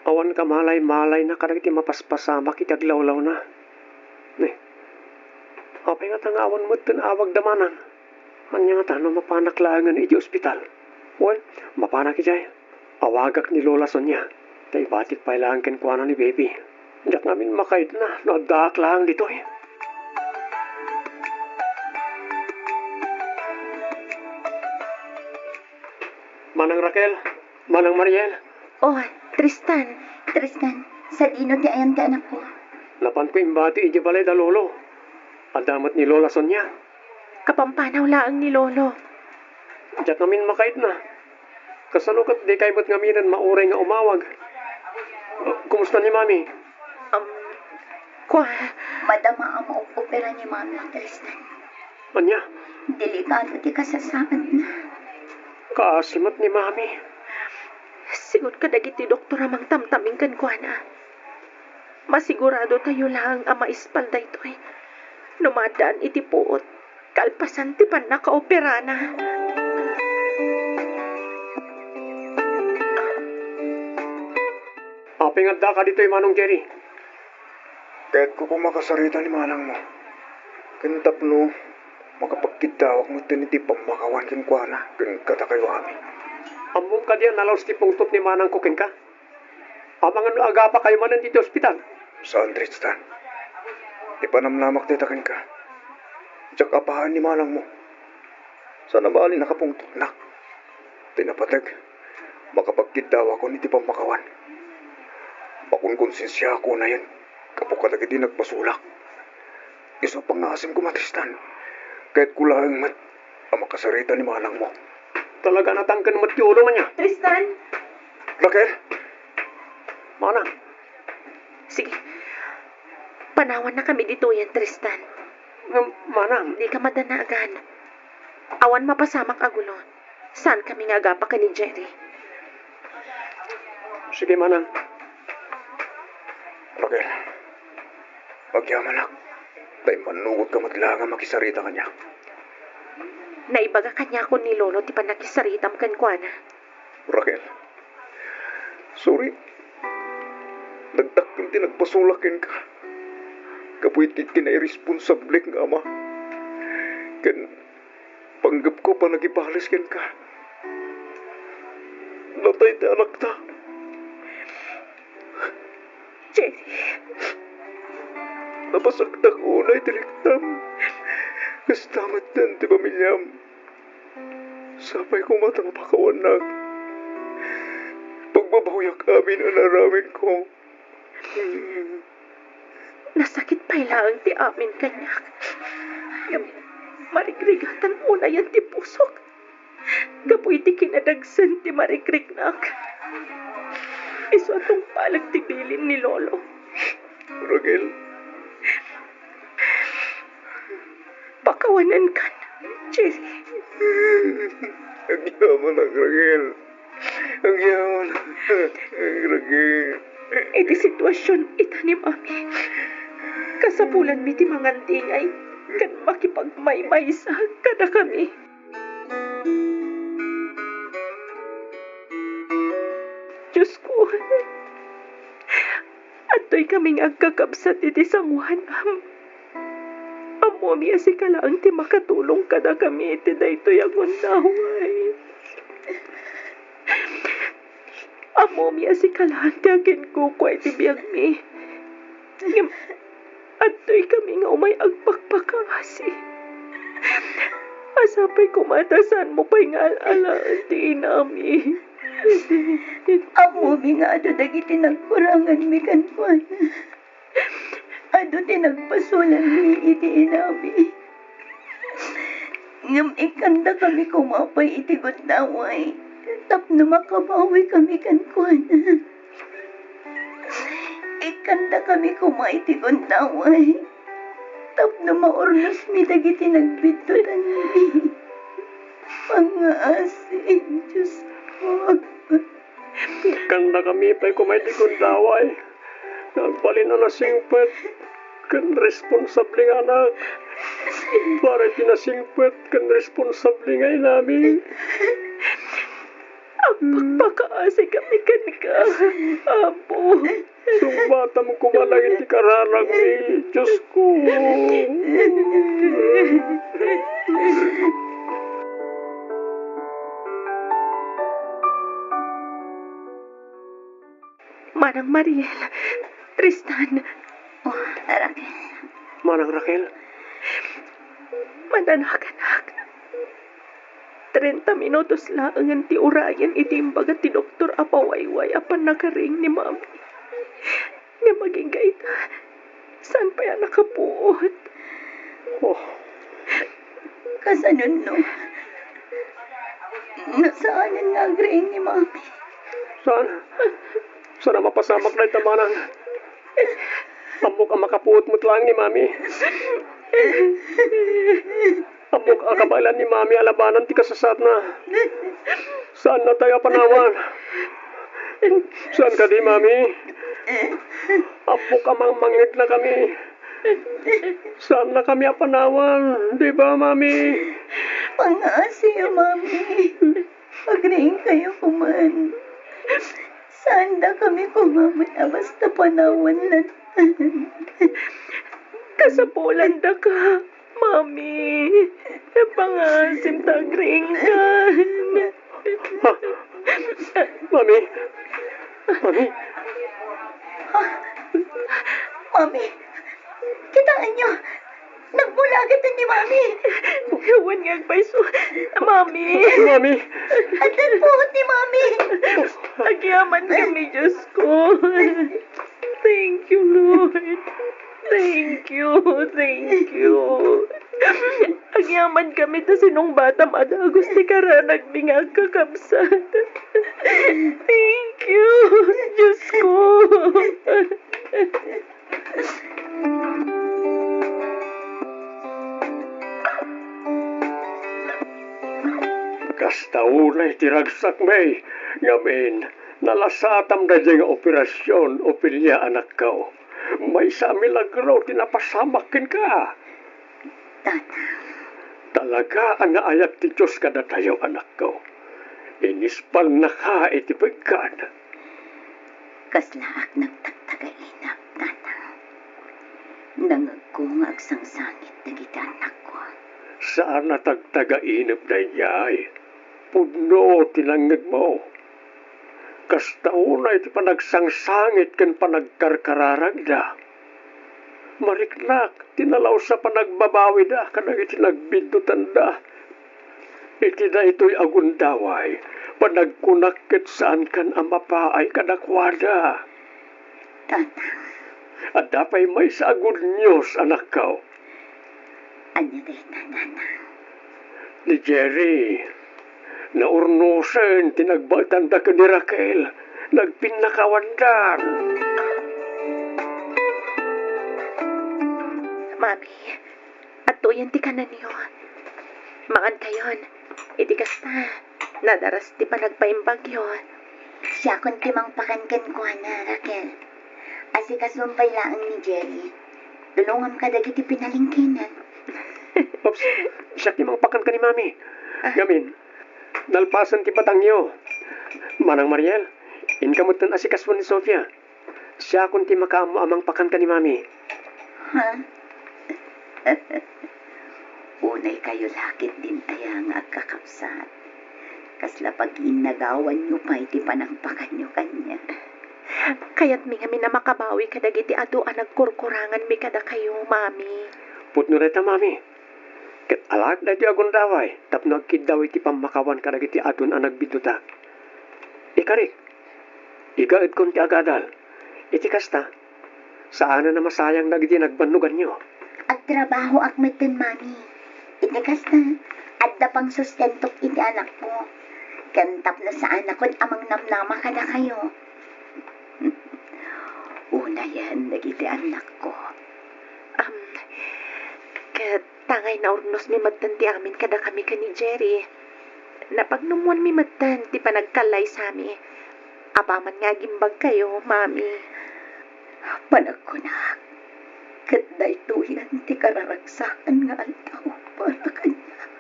Awan kamalay-malayna kadagiti mapaspasamak iti aglawlawna. Ne, Apay ngata nga awan met ti awagda, manang? Ania ngata no mapanak laengen iti ospital? Wen, mapanak idiay. Awagak ni Lola Sonia. Ta ibatik pay laeng kenkuana ni Baby. Diak ngamin makaidna no addaak laeng ditoy. Manang Raquel, Manang Mariel. Oh, Tristan. Tristan, sadino ti ayan ti anakko? Napanko imbati idiay balay da Lolo. Adda met ni Lola Sonia. Kapampanaw laeng ni Lolo. Diak ngamin makaidna. Kasano ket dikay met ngaminen mauray nga umawag? Kumusta ni Mami? Um, kua- Madama a maopera ni Mami, Tristan. Ania? Delikado ti kasasaadna. Kaasi met ni Mami. Sigun kadagiti doktor a mangtamtaming kenkuana. Masigurado tayo laeng a maispal daytoy. No maaddaan iti puot, kalpasan ti pannakaoperana. Apay nga addaka ditoy, Manong Jerry? Kayatko pay makasarita ni manangmo. Ken tapno makapagkiddawak metten iti pammakawan kenkuana ken kadakayo amin. Ammom kadi a nalaus ti pungtot ni manangko kenka? Amangan no agapakayo manen ditoy ospital? Saan, Tristan. Ipanamnamak dayta kenka. Diak apaen ni manangmo. Saan a bali nakapungtotnak. Ti napateg, makapagkiddawakon iti pammakawan. Makonkonsensiaak unayen gapu kadagiti nagbasolak. Isu a pangngaasem koma, Tristan. Kayatko laeng met a makasarita ni manangmo. Talaga natangken met ti ulom ania? Tristan! Raquel! Manang. Sige. Panawannakami ditoyen, Tristan. Ngem, manang. Dika madanagan. Awan mapasamak a gulo. Saankami nga agapa ken ni Jerry. Sige, manang. Raquel, agyamanak, ta immannugotka met laeng a makisarita kaniak. Naibaga kaniakon ni Lolo ti pannakisaritam kenkuana. Raquel, sorry. Nagdakkel ti nagbasolak kenka gapu iti kinairresponsablek nga ama. Ken panggepko a panagibales kenka. Natay ti anakta. Jerry. Napasaktak unay ti rektam. Kasta metten ti pamiliam. Sapay koma ta mapakawannak. Pagbabawiak amin a naaramidko. Nasakit pay laeng ti amin kaniak. Ngem marigrigatan unayen ti pusok gapu iti kinadagsen ti marigrignak. Isu a tungpalek ti bilin ni Lolo. Raquel. Pakawanenkan, Jerry. Agyamanak, Raquel. Agyamanak, Raquel. Iti situasion ita ni Mami, kasapulanmi ti mangandingay ken makipagmaymaysa kadakami. Diosko, adtoy kami nga agkakabsat iti sangoanam. Ammomi a sika laeng ti makatulong kadakami iti daytoy a gundaway. Ammomi a sika laeng ti akinkukua iti biagmi. Ngem adtoy kami nga umay agpakpakaasi. A sapay koma ta saanmo pay nga al-alaen ti inami. Ammomi nga adu dagiti nagkuranganmi kenkuana. Adu ti nagpasolanmi iti inami. Ngem ikkandakami koma pay iti gundaway tapno makabawikami kenkuana. Ikkandakami koma iti gundaway tapno maurnosmi dagiti nagbiddutanmi. Pangngaasi, Diosko. Ikkandakami pay koma iti gundaway. Agbalin a nasingpet ken responsable nga anak. Para iti nasingpet ken responsable nga inami. Agpakpakaasikami kenka, Apo. Sungbatam koma dagiti kararagmi, Diosko. Mananakanak. Trenta minutos laengen ti urayen iti imbaga ti doktor a pawayway a pannakariing ni Mami. Ngem agingga ita, saan pay a nakapuot. Oh. Kasanonno? Nasaanen nga agriing ni Mami? Saan? Saan a mapasamak dayta, manang? Ammok a makapuot met laeng ni Mami. Ammok a kabaelan ni Mami a labanan ti kasasaadna. Saannatayo a panawan. Saan kadi, Mami? Ammok a mangmangngegna kami. Saannakami a panawan, di ba, Mami? Pangaasiyo, Mami. Agriingkayo koma. Saandakami koma met a basta panawan latta. Kasapulandaka, Mami. Pangaasim ta agriingkan. Ha? Mami? Mami? Mami, kitaenyo, nagbulaget ni Mami. Wen nga agpayso, Mami. Mami. Adda puot ni Mami. Agyamankami, Diosko. Thank you, Lord. Thank you, thank you. Agyamankami ta sinungbatam a dagus ti karanagmi nga agkakabsat. Thank you, Diosko. Kasta unay ti ragsakmi, ngamin, nalasatam daydiay nga operasion, Ofelia, anakko. Maysa a milagro ti napasamak kenka. Tatang. Talaga a naayat ti Dios kadatayo, anakko. Inispalnaka iti pegkad. Kaslaak nagtagtagainep, Tatang. Nangngegko nga agsangsangit dagiti annakko. Saan a tagtagainep daydiay. Pudno ti nangngegmo. Kasta unay ti panagsangsangit ken panagkarkararagda. Mariknak ti nalaus a panagbabawida kadagiti nagbiddutanda. Iti daytoy a gundaway, panagkunak ket saankan a mapaay kadakuada. Tatang. Adda pay maysa a good news, anakko. Ania dayta, Tatang? Ni Jerry, naurnosen ti nagbaetanda ken ni Raquel. Nagpinnakawandan. Mami, adtoyen ti kanenyo. Mangankayon. Iti kasta, nadaras ti panagpaimbagyo. Siakon ti mangpakan kenkuana, Raquel. Asikasuem pay laeng ni Jerry. Tulongam kadagiti pinalengkenan. Oops, siak ti mangpakan ken ni Mami. Ah. Ngamin, nalpasen ti batangyo. Manang Mariel, inka metten asikasuen ni Sofia. Siakon ti makaammo a mangpakan ken ni Mami. Ha? Unaykayo la ketdin aya nga agkakabsat. Kasla paginnagawanyo pay ti panangpakanyo kaniak. Kayatmi ngamin a makabawi kadagiti adu a nagkurkuranganmi kadakayo, Mami. Pudno dayta, Mami. Ket alaek daytoy a gundaway tapno agkiddaw iti pammakawan kadagiti adun a nagbidduta. Ikarik, igaedkon ti agadal. Iti kasta, saanen a masayang dagiti nagbannoganyo. Agtrabahoak metten, Mami. Iti kasta, adda pangsustentok iti anakko. Ken tapno saanakon a mangnamnama kadakayo. Unayen dagiti annakko. Am, ket tangay naurnosmi metten ti amin kadakami ken ni Jerry. Napagnumoanmi metten ti panagkallaysami. Apaman nga agimbagkayo, Mami. Panagkunak, ket daytoyen ti kararagsakan nga aldaw para kaniak.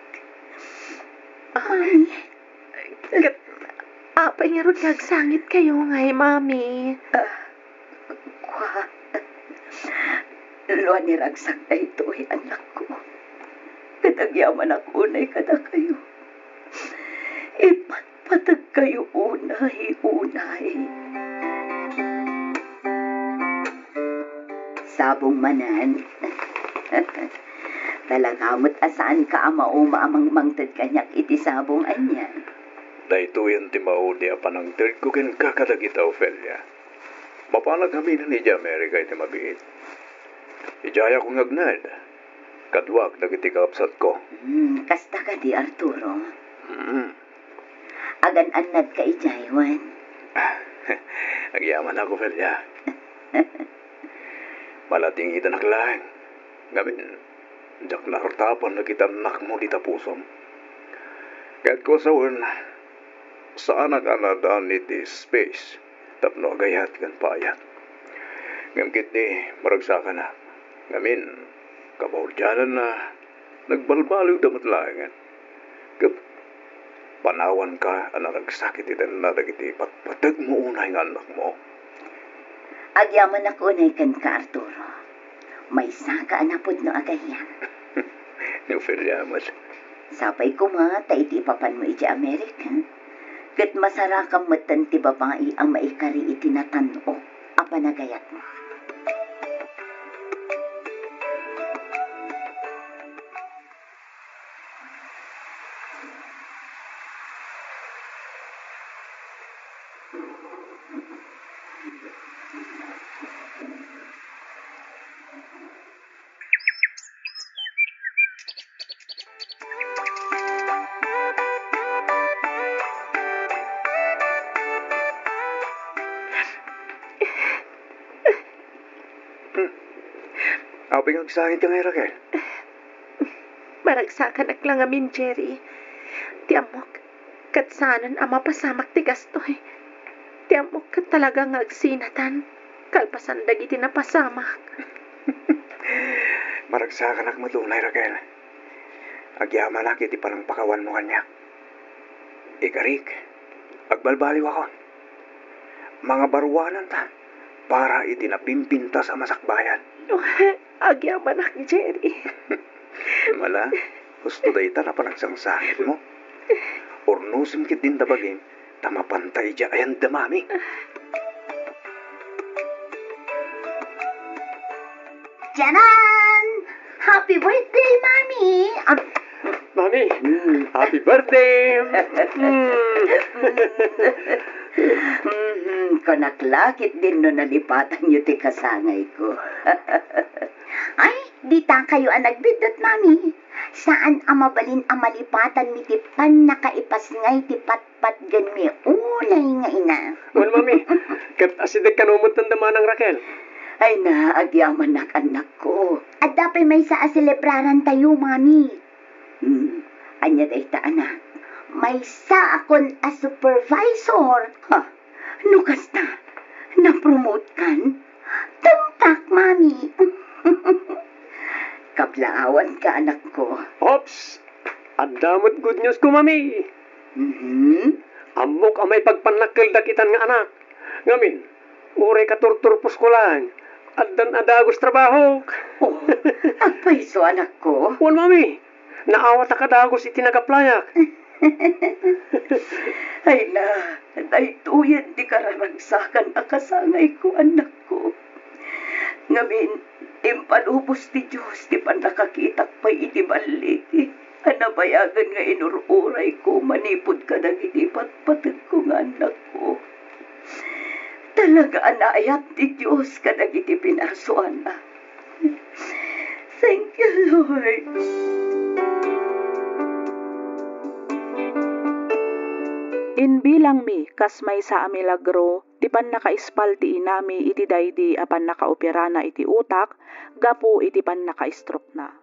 Ah. Mami. Ket apay ngarud nga agsangitkayo ngay, Mami? Ah, kua, no a niragsak daytoy, annakko, ket agyamanak unay kadakayo. Ipatpategkayo unay, unay. Sabong manen. Talaga met a saanka a mauma a mangmangted kaniak iti sabong ania. Daytoyen ti maudi a panangtedko kenka kadagita, Ofelia. Mapanak aminen idiay Amerika iti mabiit. Idiayak nga agnaed, kaduak dagiti kakabsatko. Hmm, kasta kadi, Arturo? Hmm. Agan-annadka idiay, wen? Agyamanak, Ofelia. Malatingitanak laeng. Ngamin, diak naartapan dagiti annakmo dita pusom. Ket kuasawen, saanak a naadan iti space tapno agayat ken paayat. Ngem ketdi, maragsakanak. Ngamin, kabaudiananna, nagbalbaliwda met laengen. Ket panawanka a naragsak iti tenna dagiti patpategmo unay nga annakmo. Agyamanak unay kenka, Arturo. Maysaka a napudno a gayyem. Ni Ofelia met. Sapay koma ta iti ipapanmo iti Amerika, ket masarakam metten ti babai a maikari iti natan-ok a panagayatmo. Hmm. Apay nga agsakitka ngay, Raquel? Maragsakanak la ngamin, Jerry. Ti ammok, ket saanen a mapasamak ti gastoy. Ti ammok ket talaga nga agsinatan, kalpasan dagiti napasamak. Maragsakanak met unay, Raquel. Agyamanak iti panangpakawanmo kaniak. Ikarik, agbalbaliwakon. Mangabaruananta para iti napimpintas a masakbayan. Agyamanak, Jerry. Mala, husto dayta a panagsangsangitmo. Urnosem ketdin ta bagim, ta mapanta idiay ayan da Mami. Tiyanan! Happy birthday, Mami! Ah, Mami, hmm, happy birthday! Hmm. Mhm, kunak la ketdin no nalipatanyo ti kasangayko. Ay, dita kayo a nagbiddut, Mami. Saan a mabalin a malipatanmi ti pannakaipasngay ti pat patgenmi unay nga ina. Wen, Mami, ket asideg kano met da Manang Raquel? Ay na, agyamanak, annakko. Adda pay maysa a selebrarantayo, Mami. Hmm, ania dayta, anak? Maysaakon a supervisor. Ha, no kasta, napromotekan? Tumpak, Mami. Kablaawanka, anakko. Ops! Adda met good news ko, Mami. Mhm. Ammok a maipagpannakkel dakitan nga anak. Ngamin, uray katurturposko laeng, addan a dagus trabahok. Oh, agpayso, anakko. Wen, Mami, naawatak a dagus iti nag-applyak. Ay na, daytoyen ti kararagsakan a kasangayko, annakko. Ngamin, impalubos ti Dios ti pannakakitak pay iti balli a nabayagen nga inur-urayko manipud kadagiti patpategko nga annakko. Talaga a naayat ti Dios kadagiti pinarsuanna. Thank you, Lord. Imbilangmi kas maysa a milagro ti pannakaispal ti inami iti daydi a pannakaoperana iti utak gapu iti pannaka-stroke-na.